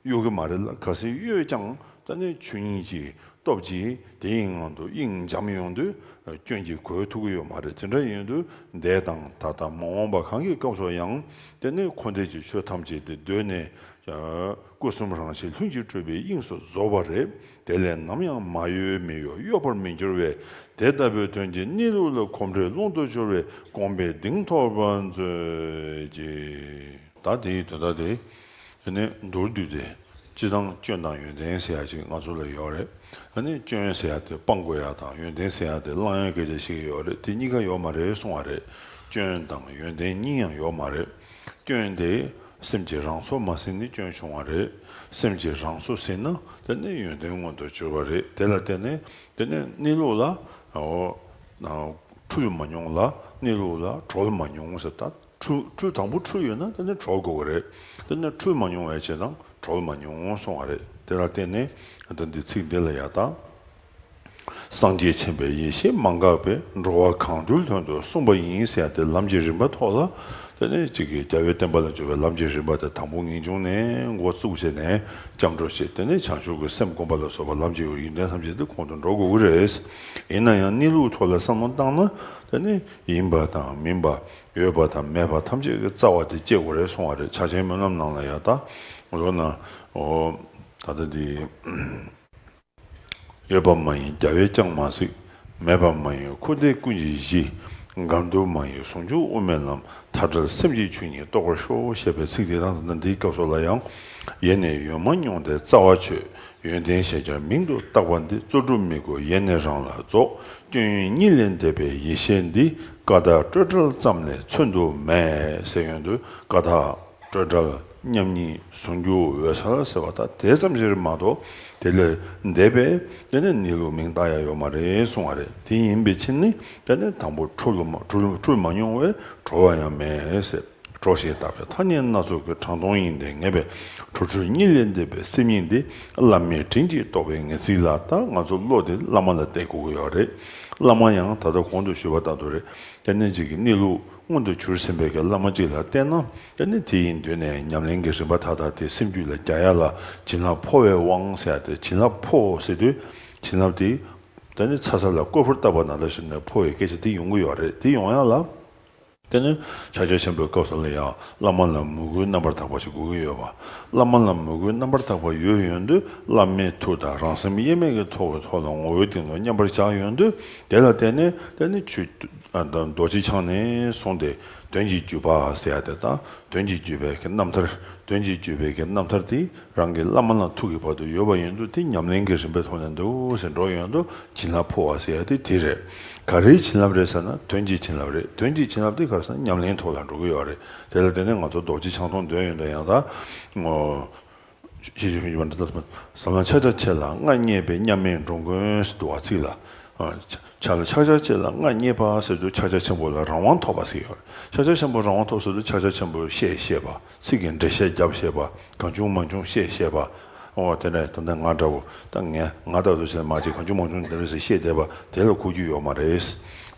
གཡོ་གི་མ་རེད་ལ། གལ་སྲིད་གཡོས་ཀྱང་ད་ནི་ཆོས་ཉིད་ཀྱི་སྟོབས་ཀྱིས་དེའི་ངང་དུ་དབྱིངས་འབྱམས་ཡོང་དུས་སྐྱོན་གྱིས་གོས་ཐུབ་ཀྱི་ཡོད་མ་རེད། དེ་འདྲ་ཡིན་དུས་འདས་དང་ད་ལྟ་མ་འོངས་པ་གང་གི་སྐབས་སུ་ཡང་དེ་ནི་འཁོར་འདས་ཀྱི་ཆོས་ཐམས་ཅད་དེ་གདོད་ནས་ སྐུ་གསུམ་རང་བཞིན་ལྷུན་གྱིས་གྲུབ་པའི་དབྱིངས་སུ་རྫོགས་པ་རེད། དེ་ལས་ནམ་ཡང་མ་གཡོས་མི་གཡོ་གཡོ་བར་མི་འགྱུར་བས། དེ་ལྟ་བུའི་དོན་གྱི་གནས་ལུགས་ལ་གོམས་འདྲིས་ཀློང་དུ་གྱུར་པའི་དགོངས་པའི་གདེང་ཐོབ་པར་མཛོད་ཅིག་ད་དེའི་དོན་དག་དེ་ནི་མདོར་བསྡུས་ཏེ། སྤྱིར་བཏང་སྐྱོན་དང་ཡོན་ཏན་ཟེར་ཡ་ཅིག་ང་ཚོ་ལ་ཡོད་རེད། ཨ་ནི་སྐྱོན་ཟེར་ཡ་དེ་སྤང་དགོས་ཡ་དང་ཡོན་ཏན་ཟེར་ཡ་དེ་བླང་ཡ་སྐད་ཆ་ཞིག་ཡོད་རེད། དེ་གཉིས་ཀ་ཡོད་མ་རེད་གསུང་བ་རེད། སྐྱོན་དང་ཡོན་ཏན་གཉིས་ཡང་ཡོད་མ་རེད། སྐྱོན་དེ་སེམས་ཀྱི་རང་ཚོགས་མ་ཟིན་ནས་སྐྱོན་བྱུང་བ་རེད། སེམས་ཀྱི་རང་ཚོགས་ཟིན་ན་དེ་ནི་ཡོན་ཏན་མངོན་དུ་གྱུར་པ་རེད། དེ་ལ་བརྟེན་ནས་དེ་ནི་གནས་ལུགས་ལ་འོ་འཁྲུལ་མ་མྱོང་ལ། གནས་ལུགས་ལ་གྲོལ་མ་མྱོང་ཟེར། ད་འཁྲུལ་འཁྲུལ་དང་པོ་འཁྲུལ་ཡོད་ན་དེ་ནི་གྲོལ་དགོས་ཀྱི་རེད། དེ་ནི་འཁྲུལ་མ་མྱོང་བའི་ཕྱིར་དང་གྲོལ་མ་མྱོང་གསུང་བ་རེད། དེ་ལ་བརྟེན་ནས་ད་འདི་ཚིག་འདི་ལ་ཡ་ད། སངས་རྒྱས་མཁྱེན་པའི་ཡེ་ཤེས་མ་འགགས་པས་འགྲོ་བ་གང་འདུལ་དོན་དུ་གསུངས་པ་ཡིན་ཟེར་ཡ་དེ་ལམ་གྱི་རིམ་པ་ཐོག་ལ། དེ་ནས་གཅིག་གིས་རྒྱལ་བའི་བསྟན་པ་ལ་འཇུག་པའི་ལམ་གྱི་རིམ་པ་དེ་དང་པོ་ངེས་འབྱུང་ནས་འགོ་བཙུགས་བྱས་ནས་སྐྱབས་འགྲོ་བྱེད། དེ་ནས་བྱང་ཆུབ་ཀྱི་སེམས་སྒོམ་པ་ལ་སོགས་པ་ལམ་གྱི་ཡོན་ཏན་ཐམས་ཅད་དེ་གོང་དུ་འགྲོ་དགོས་ཀྱི་རེད། ཡིན་ན་ཡང་གནས་ལུགས་ཐོག་ལ་བསམ་བློ་བཏང་ན་དེ་ནི་ཡིན་པ་དང་མིན་པ། ཡོད་པ་དང་མེད་པ་ཐམས་ཅད་ཀྱི་རྩ་བ་དེ་བཅད་དགོས་རེད་གསུང་བ་རེད། ཕྱག་ཆེན་སྨོན་ལམ་ནང་ལ་ཡ་ད་འོ་ན་འོ་ད་ལྟ་འདི། ཡོད་པ་མ་ཡིན་རྒྱལ་བས་ཀྱང་མ་གཟིགས། མེད་པ་མ་ཡིན་འཁོར་འདས་ཀུན་གྱི་གཞི། འགལ་འདུ་མ་ཡིན་ཟུང་འཇུག་དབུ་མའི་ལམ། མཐའ་བྲལ་སེམས་ཀྱི་ཆོས་ཉིད་རྟོགས་པར་ཤོག་ཞེས་པའི་ཚིག་དེ་དང་ད་ལྟ་འདིའི་སྐབས་སུ་ལ་ཡང་། ཡེ་ནས་ཡོད་མ་མྱོང་དེ་རྩ་བ་ཆོད། ཡོན་ཏན་ཞེས་བྱར་མིང་དུ་བཏགས་པ་འདི། རྩོལ་སྒྲུབ་མི་དགོས་ཡེ་ནས་རང་ལ་རྫོགས། སྐྱོན་ཡོན་གཉིས་ལས་འདས་པའི་ཡེ་ཤེས་འདི། ཀ་དག་སྤྲོས་བྲལ་ཙམ་ལས་མཚོན་དུ་མེད་ཟེར་ཡོང་དུས་ཀ་དག་སྤྲོས་བྲལ་མཉམ་ཉིད་ཟུང་འཇུག་འོད་གསལ་ཟེར་བ་ད་དེ་ཙམ་ཞིག་མ་གཏོགས་དེ་ལས་འདས་པའི་དེ་ནི་གནས་ལུགས་མིང་བཏགས་ཡ་ཡོད་མ་རེད་གསུང་བ་རེད། དེ་ཡིན་པའི་ཕྱིར་ནི་དེ་ནི་དང་པོ་འཁྲུལ་མ་འཁྲུལ་འཁྲུལ་མ་མྱོང་བས་གྲོལ་བ་ཡང་མེད་ཟེར། གྲོགས་ཤིག་བཏགས་པའི་ཐ་སྙད་སྣ་ཚོགས་ཀྱི་གྲངས་སྟོང་ཡིན་ཏེ་ངེས་པའི་འཁྲུལ་འཁྲུལ་གཉིས་ལས་འདས་པའི་སེམས་ཉིད་འདི་བླ་མའི་དྲིན་གྱིས་རྟོགས་པའི་ངེས་ཚིག་ལ་ད་ང་ཚོ་བློ་དེ་བླ་མ་ལ་གཏད་དགོས་ཀྱི་ཡོད་རེད། བླ་མ་ཡང་ད་ལྟ་གོང་དུ་ཞུས་པ་ལྟར་དུ་རེད། དེ་ནས་ཅིག་གི་གནས་ལུགས་མངོན་དུ་གྱུར་ཟིན་པའི་གི་བླ་མ་གཅིག་ལ་བལྟས་ན་དེ་ནི་དེ་ཡི་མདུན་ནས་ཉམས་ལེན་གྱི་རིམ་པ་མཐའ་དག་དེ་སེམས་རྒྱུད་ལ་རྒྱག་ཡ་ལ་བྱིན་རླབས་འཕོ་བའི་དབང་ཟེར་ཡ་དེ། བྱིན་རླབས་འཕོ་ཟེར་དུས་བྱིན་རླབས་དེ་དེ་ནི་ཚ་ཚ་ལ་སྐོར་བུར་བཏབ་པ་ནང་ལྟར་ཞིག་ནས་འཕོ་བའི་སྐད་ཆ་དེ་ཡོང་གི་ཡོད་རེད། དེ་ཡོང་ཡ་ལ། དེ་ནི་ཕྱག་རྒྱ་ཆེན་པོའི་སྐབས་སུ་ལ་ཡང་བླ་མ་ལ་མོས་གུས་རྣམ་པར་དག་པ་ཞིག་དགོས་ཀྱི་ཡོད་པ། བླ་མ་ལ་མོས་གུས་རྣམ་པར་དག་པ་ཡོད་ཡོང་དུས་བླ་མའི་མཐུ་དང་རང་སེམས་དབྱེར་མེད་ཀྱི་ཐོག་གི་ཐོག་ལ་ངོ་བོའི་སྟེང་དུ་མཉམ་པར་བཞག་ཡོང་དུས་དེ་ལ་བརྟེན་ནས་དེ་ནི་ཆོས་ཨ་ད་རྡོ་རྗེ་འཆང་ནས་གསུངས་ཏེ་དོན་གྱི་བརྒྱུད་པ་ཟེར་ཡ་དེ་དང་དོན་གྱི་བརྒྱུད་པའི་གི་རྣམ་ཐར། དོན་གྱི་བརྒྱུད་པའི་གི་རྣམ་ཐར་དེ་རང་གི་བླ་མ་ལ་ཐུག་གི་བར་དུ་ཡོད་པ་ཡིན་དུས་དེ་ཉམས་ལེན་གྱི་རིམ་པའི་ཐོག་ནས་འདུག་ཟེར་འགྲོ་ཡོང་དུས་བྱིན་རླབས་འཕོ་བ་ཟེར་ཡ་དེ་དེ་རེད། ག་རེའི་བྱིན་རླབས་རེད་ཟེར་ན་དོན་གྱི་བྱིན་རླབས་རེད། དོན་གྱི་བྱིན་རླབས་དེ་ག་རེ་ཟེར་ན་ཉམས་ལེན་ཐོག་ལ་འགྲོ་གི་ཡོད་རེད། དེ་ལ་བརྟེན་ནས་ང་ཚོ་རྡོ་རྗེ་འཆང་མཐོང་འདོད་ཡོད་འདོད་ཡང་ད་ངོ་ཤེས་བཞིན་ཡོད་པ་འདི་ལྟ་བུ། ཟབ་ལམ་ཕྱག་རྒྱ་ཆེ་ལ་མངའ་བརྙེས་པའི་མཉམ་མེད་འགྲོ་མགོན་ཟེར་འདུག་བ་ཚིག་ལ། ཕྱག་ལ་ཕྱག་རྒྱ་ཆེ་ལ་མངའ་བརྙེས་པ་ཟེར་དུས་ཕྱག་རྒྱ་ཆེན་པོ་ལ་རང་དབང་ཐོབ་པ་ཟེར་ཡོད་རེད། ཕྱག་རྒྱ་ཆེན་པོ་རང་དབང་ཐོབ་ཟེར་དུས་ཕྱག་རྒྱ་ཆེན་པོ་བཤད་ཤེས་པ། ཚིག་གི་འགྲེལ་བཤད་རྒྱབ་ཤེས་པ། གང་བྱུང་མང་བྱུང་བཤད་ཤེས་པ། འོ་དེ་ནས་ད་ལྟ་ང་འདྲ་བོ་ད་ངས་ང་ལྟ་བུ་བྱས་མ་བྱས་གང་བྱུང་མང་བྱུང་དེ་འདྲ་ཟེར་བཤད་བསྡད་པ་དེ་ལ་གོ་རྒྱུ་ཡོད་མ་རེད།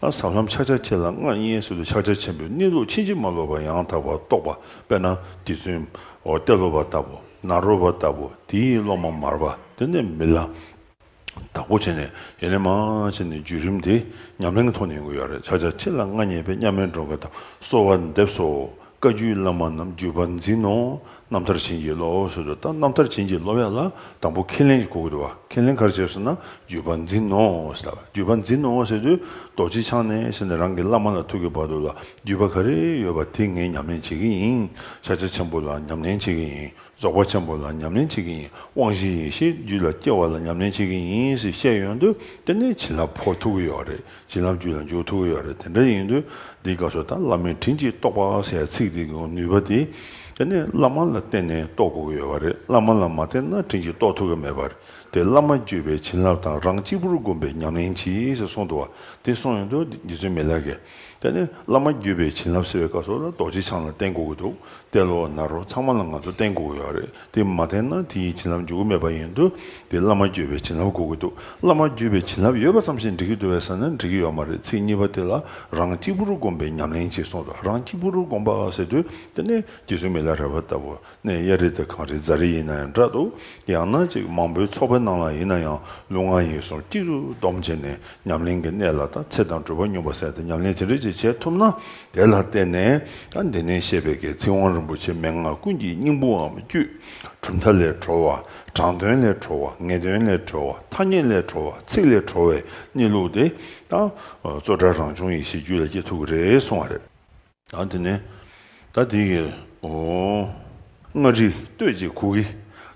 ཨ་ཟབ་ལམ་ཕྱག་རྒྱ་ཆེ་ལ་མངའ་བརྙེས་ཟེར་དུས་ཕྱག་རྒྱ་ཆེན་པོའི་གནས་ལུགས་ཕྱིན་ཅི་མ་ལོག་པ་ཡང་དག་པར་རྟོགས་པ། དཔེར་ན་རྗེ་བཙུན་འོ་ཏེ་ལོ་པ་ལྟ་བུ་ནཱ་རོ་པ་ལྟ་བུ་དེའི་སློབ་མ་མར་པ་དེ་ནས་མི་ལ། དག་པོ་བྱས་ནས་ཡེ་ནས་མ་བྱས་ནས་བརྒྱུད་རིམ་དེ་ཉམས་ལེན་གྱི་ཐོག་ནས་ཡོང་གི་ཡོད་རེད། ཕྱག་རྒྱ་ཆེ་ལ་མངའ་བརྙེས་པའི་མཉམ་མེད་འགྲོ་མགོན་དང་གསོལ་བ་འདེབས་སོ། བཀའ་བརྒྱུད་བླ་མ་རྣམས་བརྒྱུད་པ་འཛིན་ནོ། རྣམ་ཐར་བྱིན་གྱིས་རློབས་ཟེར་དུས་ད་རྣམ་ཐར་བྱིན་གྱིས་རློབས་ཡ་ལ་དང་པོ་ཁས་ལེན་ཞིག་དགོས་ཀྱི་འདུག་བ། ཁས་ལེན་ག་རེ་བྱས་ཟེར་ན་བརྒྱུད་པ་འཛིན་ནོ་ཟེར་ལ། བརྒྱུད་པ་འཛིན་ནོ་ཟེར་དུས་རྡོ་རྗེ་འཆང་ནས་ཟེར་ནས་རང་གི་བླ་མ་ལ་ཐུག་གི་བར་དུ་ལ་བརྒྱུད་པ་ག་རེ་ཡོད་པ་དེ་ངས་ཉམས་ལེན་བྱེད་ཀྱི་ཡིན། ཕྱག་རྒྱ་ཆེན་པོ་ལ་ཉམས་ལེན་བྱེད་ཀྱི་ཡིན། རྫོགས་པ་ཆེན་པོ་ལ་ཉམས་ལེན་བྱེད་ཀྱི་ཡིན། དབང་བཞི་ཡེ་ཤེས་རྒྱུད་ལ་སྐྱེ་བ་ལ་ཉམས་ལེན་བྱེད་ཀྱི་ཡིན་ཞེས་བཤད་ཡོང་དུས་དེ་ནས་བྱིན་རླབས་འཕོ་ཐུབ་ཀྱི་ཡོད་རེད། བྱིན་རླབས་རྒྱུད་ལ་འཇུག་ཐུབ་ཀྱི་ཡོད་རེད། དེ་འདྲ་ཡིན་དུས་འདིའི་སྐབས་སུ་ད་བླ་མའི་དྲིན་གྱིས་རྟོགས་པ་ཟེར་ཡ་ཚིག་འདི་གི་ནུས་པ་དེ་དེ་ནས་བླ་མ་ལ་བརྟེན་ནས་རྟོགས་དགོས་ཀྱི་ཡོད་པ་རེད། བླ་མ་ལ་མ་བརྟེན་ན་དྲིན་གྱིས་རྟོགས་ཐུབ་ཀྱི་མེད་པ་རེད། དེ་བླ་མ་བརྒྱུད་པའི་བྱིན་རླབས་དང་རང་གཅིག་པུར་བསྒོམས་པའི་ཉམས་ལེན་གྱིས་ཟེར་གསུངས་འདུག་བ། དེ་གསུངས་ཡོང་དུས་རྗེ་བཙུན་མི་ལ་གིས་དེ་ནས་བླ་མ་བརྒྱུད་པའི་བྱིན་རླབས་ཟེར་བའི་སྐབས་སུ་ལ་རྡོ་རྗེ་འཆང་ལ་བརྟེན་དགོས་ཀྱི་འདུག་ཏེ་ལོ་ནཱ་རོ་ཚང་མ་ལ་ང་ཚོ་བརྟེན་དགོས་ཀྱི་ཡོད་རེད། དེ་མ་བརྟེན་ན་དེ་ཡི་བྱིན་རླབས་འཇུག་གི་མེད་པ་ཡིན་དུས་དེ་བླ་མ་བརྒྱུད་པའི་བྱིན་རླབས་དགོས་ཀྱི་འདུག་བླ་མ་བརྒྱུད་པའི་བྱིན་རླབས་ཡོད་པ་ཙམ་ཞིག་འགྲིག་གི་འདུག་བས་ཟེར་ན་འགྲིག་གི་ཡོད་མ་རེད། ཚིག་གཉིས་པ་དེ་ལ་རང་གཅིག་པུར་བསྒོམས་པའི་ཉམས་ལེན་ཅེས་གསུངས་འདུག་རང་གཅིག་པུར་བསྒོམ་པ་ཟེར་དུས་དེ་ནས་རྗེ་བཙུན་མི་ལ་ ར་བ་ལྟ་བུ་གནས་གཡའ་རི་དང་གངས་རི་རྫ་རི་ཡིན་ན་ཡང་འདྲ་འདུག་ཡང་ན་ཅིག་མང་པོའི་ཚོགས་པའི་ནང་ལ་ཡིན་ན་ཡང་ལུས་ངག་ཡིད་གསུམ་གཅིག་ཏུ་བསྡོམས་བྱས་ནས་ཉམས་ལེན་གྱི་གནས་ལ་ད་ཚེ་དང་སྒྲུབ་པ་སྙོམས་པ་ཟེར་ཏེ་ཉམས་ལེན་དེ་འདྲ་ཅིག་བྱེད་ཐུབ་ན། དེ་ལ་བརྟེན་ནས་ད་འདི་ནས་བཤད་པའི་གི་ཚིག་དབང་རིན་པོ་ཆེ་མན་ངག་ཀུན་གྱི་སྙིང་པོའམ་རྒྱུད། གྲུབ་མཐའ་ལས་གྲོལ་བ། དྲང་དོན་ལས་གྲོལ་བ། ངེས་དོན་ལས་གྲོལ་བ། ཐ་སྙད་ལས་གྲོལ་བ། ཚིག་ལས་གྲོལ་བའི་གནས་ལུགས་དེ་ད་རྩོད་བྲལ་རང་བྱུང་ཡེ་ཤེས་རྒྱུད་ལ་སྐྱེ་ཐུབ་ཀྱི་རེད་གསུང་བ་རེད། ད་དེ་ནས་ད་དེ་གི་ཨོ་མངའ་རིས་སྟོད་ཀྱི་གུ་གེ།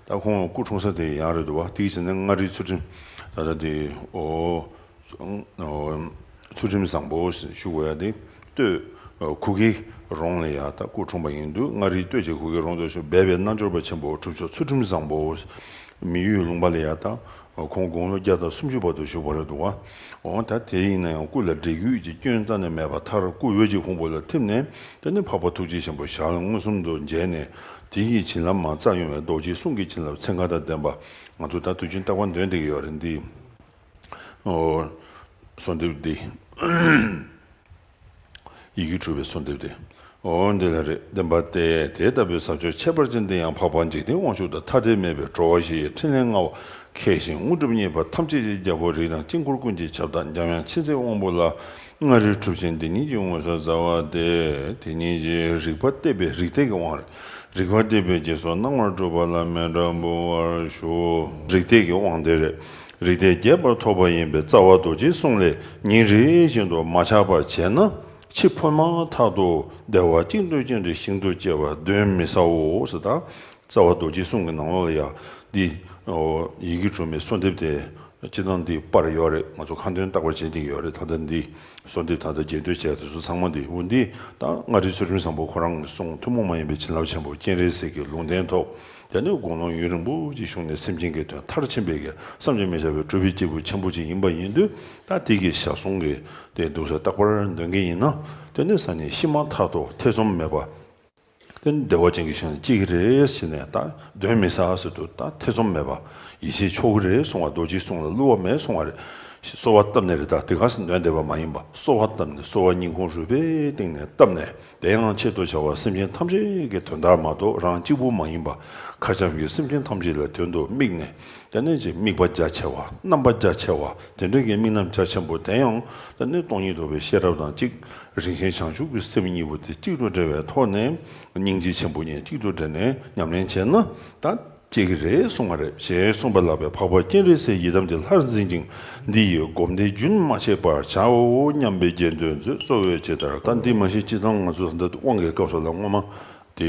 ད་ཁོང་སྐུ་འཁྲུངས་ས་དེ་ཡང་རེད་འདུག་བ། དེ་གི་བྱས་ནས་མངའ་རིས་ཚུལ་ཁྲིམས། ད་ད་དེ་ཨོ་ཨོ་ཚུལ་ཁྲིམས་བཟང་པོ་ཞུ་དགོས་ཡ་དེ་སྟོད་ཨོ་གུ་གེ་རོང་ལ་ཡ་ད་སྐུ་འཁྲུངས་པ་ཡིན་འདུག་མངའ་རིས་སྟོད་ཀྱི་གུ་གེ་རོང་དུ་བཞུགས་སྦས་པའི་རྣལ་འབྱོར་པ་ཆེན་པོ་གྲུབ་མཆོག་ཚུལ་ཁྲིམས་བཟང་པོ། མི་ཡུལ་ལུང་པ་ལ་ཡ་ད་ཁོང་དགུང་ལོ་བརྒྱ་དང་སུམ་ཅུ་བར་དུ་བཞུགས་པ་རེད་འདུག་བ། འོ་ད་དེ་ཡིན་ན་ཡང་སྐུ་ལ་འབྲས་རྒྱུད་ཀྱི་སྐྱོན་རྩ་ནས་མེད་པ་མཐར་སྐུ་འོད་ཀྱི་ཕུང་པོ་ལ་ཐིམ་ནས་དེ་ནི་འཕགས་པ་ཐུགས་རྗེ་ཆེན་པོ་ཞལ་མངོན་སུམ་དུ་མཇལ་ནས་དེ་ཡི་བྱིན་རླབས་མར་བསྩལ་ཡོང་བའི་རྡོ་རྗེའི་གསུང་གི་བྱིན་རླབས་ཚན་ཁ་དང་ལྡན་པ། ང་ཚོ་ད་དུས་རྒྱུན་རྟག་པར་འདོན་བསྡད་ཀྱི་ཡོད་རེད་འདི། ཨོ། གསོལ་འདེབས་འདི། ཡི་གེ་དྲུག་པའི་གསོལ་འདེབས་འདི། ཨོ་འདི་ལ་རེད། བདེན་པ་སྟེ་དེ་ལྟ་བུའི་ཟབ་ཆོས་ཁྱད་པར་ཅན་འདི་ཡང་འཕགས་པ་འཇིག་རྟེན་དབང་ཕྱུག་དང་ཐ་དད་མེད་པའི་འགྲོ་བ་བཞི་ཡི་འཕྲིན་ལས་མངའ་བ་མཁས་ཤིང་དངོས་གྲུབ་བརྙེས་པ་ཐམས་ཅད་ཀྱི་རྒྱལ་པོ་རིགས་དང་དཀྱིལ་འཁོར་ཀུན་གྱི་ཁྱབ་བདག་འཇམ་དབྱངས་མཁྱེན་བརྩེའི་དབང་པོ་ལ། མངའ་རིས་གྲུབ་ཆེན་འདི་ཉིད་ཀྱི་ངོ་སོ་ཟླ་བ་སྟེ། དེ་ཉིད་ཀྱི་རིག་པ་གཏད་པའི་རིག་གཏད་ཀྱི་དབང་རེད། རིག་པ་གཏད་པའི་རྗེས་སུ་སྣང་བར་གྲུབ་པ་ལ་མཎྜལ་འབུལ་བར་ཞུ། རིག་གཏད་ཀྱི་དབང་དེ་རེད། རིག་གཏད་རྒྱས་པར་ཐོབ་པ་ཡིན་པས་རྩ་བ་རྡོ་རྗེའི་གསུང་ལས་ཉིན་རེ་བཞིན་དུ་མ་ཆག་པར་བྱས་ན་འཆི་འཕོ་མ་ཐག་ཏུ་བདེ་བ་ཅིག་ཏུ་ཅིག་ཏུ་ཞིང་དུ་སྐྱེ་བ་གདོན་མི་ཟའོ་ཟེར། ད་རྩ་བ་རྡོ་རྗེའི་གསུང་གི་ནང་ལོགས་ལ་ཡང་འདི་ཡི་གེ་དྲུག་མའི་གསོལ་འདེབས་དེ། སྤྱིར་བཏང་འདི་པར་ཡོད་རེད། ང་ཚོ་ཁ་འདོན་རྟག་པར་བྱེད་བསྡད་ཡོད་རེད། ད་ལྟ་འདི་གསོལ་འདེབས་ད་ལྟ་རྒྱན་སྟོན་བྱས་དེ་ཚོ་ཚང་མ་འདི་འོ་འདི་ད་མངའ་རིས་ཚུལ་ཁྲིམས་བཟང་པོ་ཁོ་རང་གི་གསུང་ཐུན་མོང་མ་ཡིན་པའི་བྱིན་རླབས་ཆེན་པོ་སྤྱན་རས་གཟིགས་ཀྱི་ལུང་བསྟན་ཐོབ། དེ་ནས་དགུང་ལོ་ཡུན་རིང་པོ་ཅིག་བཞུགས་ནས་སེམས་ཅན་གྱི་དོན་མཐར་ཕྱིན་པའི་གི་བསམ་གྱིས་མི་ཁྱབ་པའི་གྲུབ་པའི་སྐྱེས་བུ་ཆེན་པོ་ཅིག་ཡིན་པ་ཡིན་དུས། ད་དེ་གི་ཞལ་གསུང་གི་དེ་འདུག་ས་རྟག་པར་འདོན་གྱི་ཡིན་ན། དེ་ནས་ས་ནས་ཤི་མ་ཐག་ཏུ་ཐེ་ཚོམ་མེད་པ། དེ་ནི་བདེ་བ་ཅན་གྱི་ཞིང་ལ་སྐྱེ་གི་རེད་ཟེར་ནས་ད་གདོན་མི་ཟ་ཟེར་དུས་ད་ཐེ་ཚོམ་མེད་པ་ཡིད་ཆེས་ཆོག་གི་རེད་གསུང་བ། རྡོ་རྗེའི་གསུང་ལ་བསླུ་བ་མེད་གསུང་བ་རེད། གསོལ་བ་བཏབ་ནས་རེད། ད་དེ་ག་སེ་འདོན་བསྡད་པ་མ་ཡིན་པ། གསོལ་བ་བཏབ་ནས་གསོལ་བ་སྙིང་ཁུང་རུས་པའི་གཏིང་ནས་བཏབ་ནས། དེ་ཡང་ཆེད་དུ་བྱ་བ་སེམས་ཅན་ཐམས་ཅད་ཀྱི་དོན་དག་མ་གཏོགས་རང་གཅིག་པུ་མ་ཡིན་པ། མཁའ་ཁྱབ་ཀྱི་སེམས་ཅན་ཐམས་ཅད་ལ་དོན་དུ་དམིགས་ནས། དེ་ནས་ཅིག་དམིགས་པ་རྒྱ་ཆེ་བ། རྣམ་པ་རྒྱ་ཆེ་བ། དེ་འདྲ་གི་དམིགས་རྣམ་རྒྱ་ཆེན་པོ་དེ་ཡང་དེ་ནས་སྟོང་ཉིད་རྟོགས་པའི་ཤེས་རབ་དང་གཅིག་རིན་ཆེན་བྱང་ཆུབ་ཀྱི་སེམས་གཉིས་པོ་དེ་གཅིག་ཏུ་འདྲེས་པའི་ཐོག་ནས་སྙིང་རྗེ་ཆེན་པོ་གཉིས་གཅིག་ཏུ་འདྲེས་ནས་ཉམས་ལེན་བྱས་ན་ད་སྐྱེ་གི་རེད་གསུང་བ་རེད། ཞེས་གསུངས་པ་ལགས་པས། འཕགས་པ་སྤྱན་རས་གཟིགས་ཡི་དམ་དེ་སླར་འཛིན་ཅིང་། འདི་ཡི་སྒོམ་བཟླས་རྒྱུན་མ་ཆད་པར་བྱའོ་སྙམ་པའི་རྗེས་ཟློས་མཛོད་གཙོ་བོའི་ཇི་ལྟར། ད་འདི་མ་གཞི་སྤྱིར་བཏང་ང་ཚོ་ད་ལྟ་དབང་གི་སྐབས་སུ་ལ་སྔོན་མ་དེ་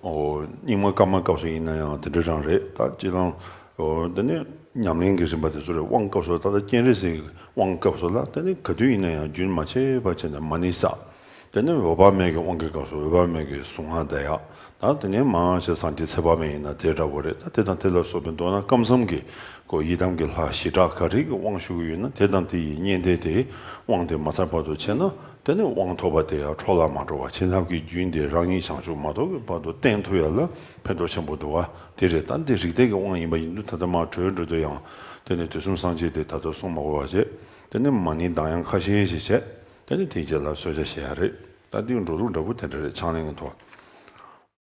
ཨོ་རྙིང་མ་བཀའ་མ་སྐབས་སུ་ཡིན་ན་ཡང་དེ་འདྲ་རང་རེད། ད་སྤྱིར་བཏང་ཨོ་དེ་ནས་ཉམས་ལེན་གྱི་རིམ་པ་དེ་ཚོ་རེད། དབང་སྐབས་སུ་ད་ལྟ་སྤྱན་རས་གཟིགས་དབང་སྐབས་སུ་ལ་དེ་ནས་ག་དུས་ཡིན་ན་ཡང་རྒྱུན་མ་ཆད་པ་བྱས་ནས་མ་ཎི་བསགས། དེ་ནས་འོད་དཔག་མེད་ཀྱི་དབང་གི་སྐབས་སུ་འོད་དཔག་མེད་ཀྱི་གཟུངས་སྔགས་བཟླས་ཡག་ད་དེ་ནས་མ་ཞེས་སངས་རྒྱས་ཚེ་དཔག་མེད་ཡིན་ན་དེ་འདྲ་བོ་རེད། ད་དེ་དང་དེ་ལ་སོགས་པའི་མདོར་ན་སྐབས་མཚམས་ཀྱི་ཁོ་ཡི་དམ་གྱི་ལྷ་ཞི་དྲག་ག་རེ་གི་དབང་ཞུ་གི་ཡོད་ན་དེ་དང་དེ་ཡི་བསྙེན་བཟླས་དེ་དབང་དེ་མ་ཚར་བར་དུ་བྱས་ན་དེ་ནས་དབང་ཐོབ་པ་དེ་ཡང་འཕྲོ་བརླག་མ་འགྲོ་བ། བྱིན་རླབས་ཀྱི་རྒྱུན་དེ་རང་ཉིད་བྱང་ཆུབ་མ་ཐོབ་ཀྱི་བར་དུ་བརྟན་ཐུབ་ཡག་ལ་ཕན་ཐོགས་ཆེན་པོ་འདུག་བ། དེ་རེད། ད་འདི་རིག་གཏད་ཀྱི་དབང་ཡིན་པ་ཡིན་དུས་ད་ལྟ་མར་གྲོལ་འགྲོ་དུས་ཡང་དེ་ནས་དུས་གསུམ་སངས་རྒྱས་དེ་ད་ལྟ་གསུང་མ་དགོས་པ་བྱས། དེ་ནས་མ་ཎི་གདངས་དབྱངས་ཁ་ཤས་ཤིག་བྱས། དེ་ནས་དེའི་རྗེས་ལ་གསོལ་ཇ་བཞེས་ཡག་རེད། ད་འདི་འགྲོ་ལུགས་འདྲ་པོ་དེ་འདྲ་རེད། ཕྱག་ལེན་གྱི་ཐོག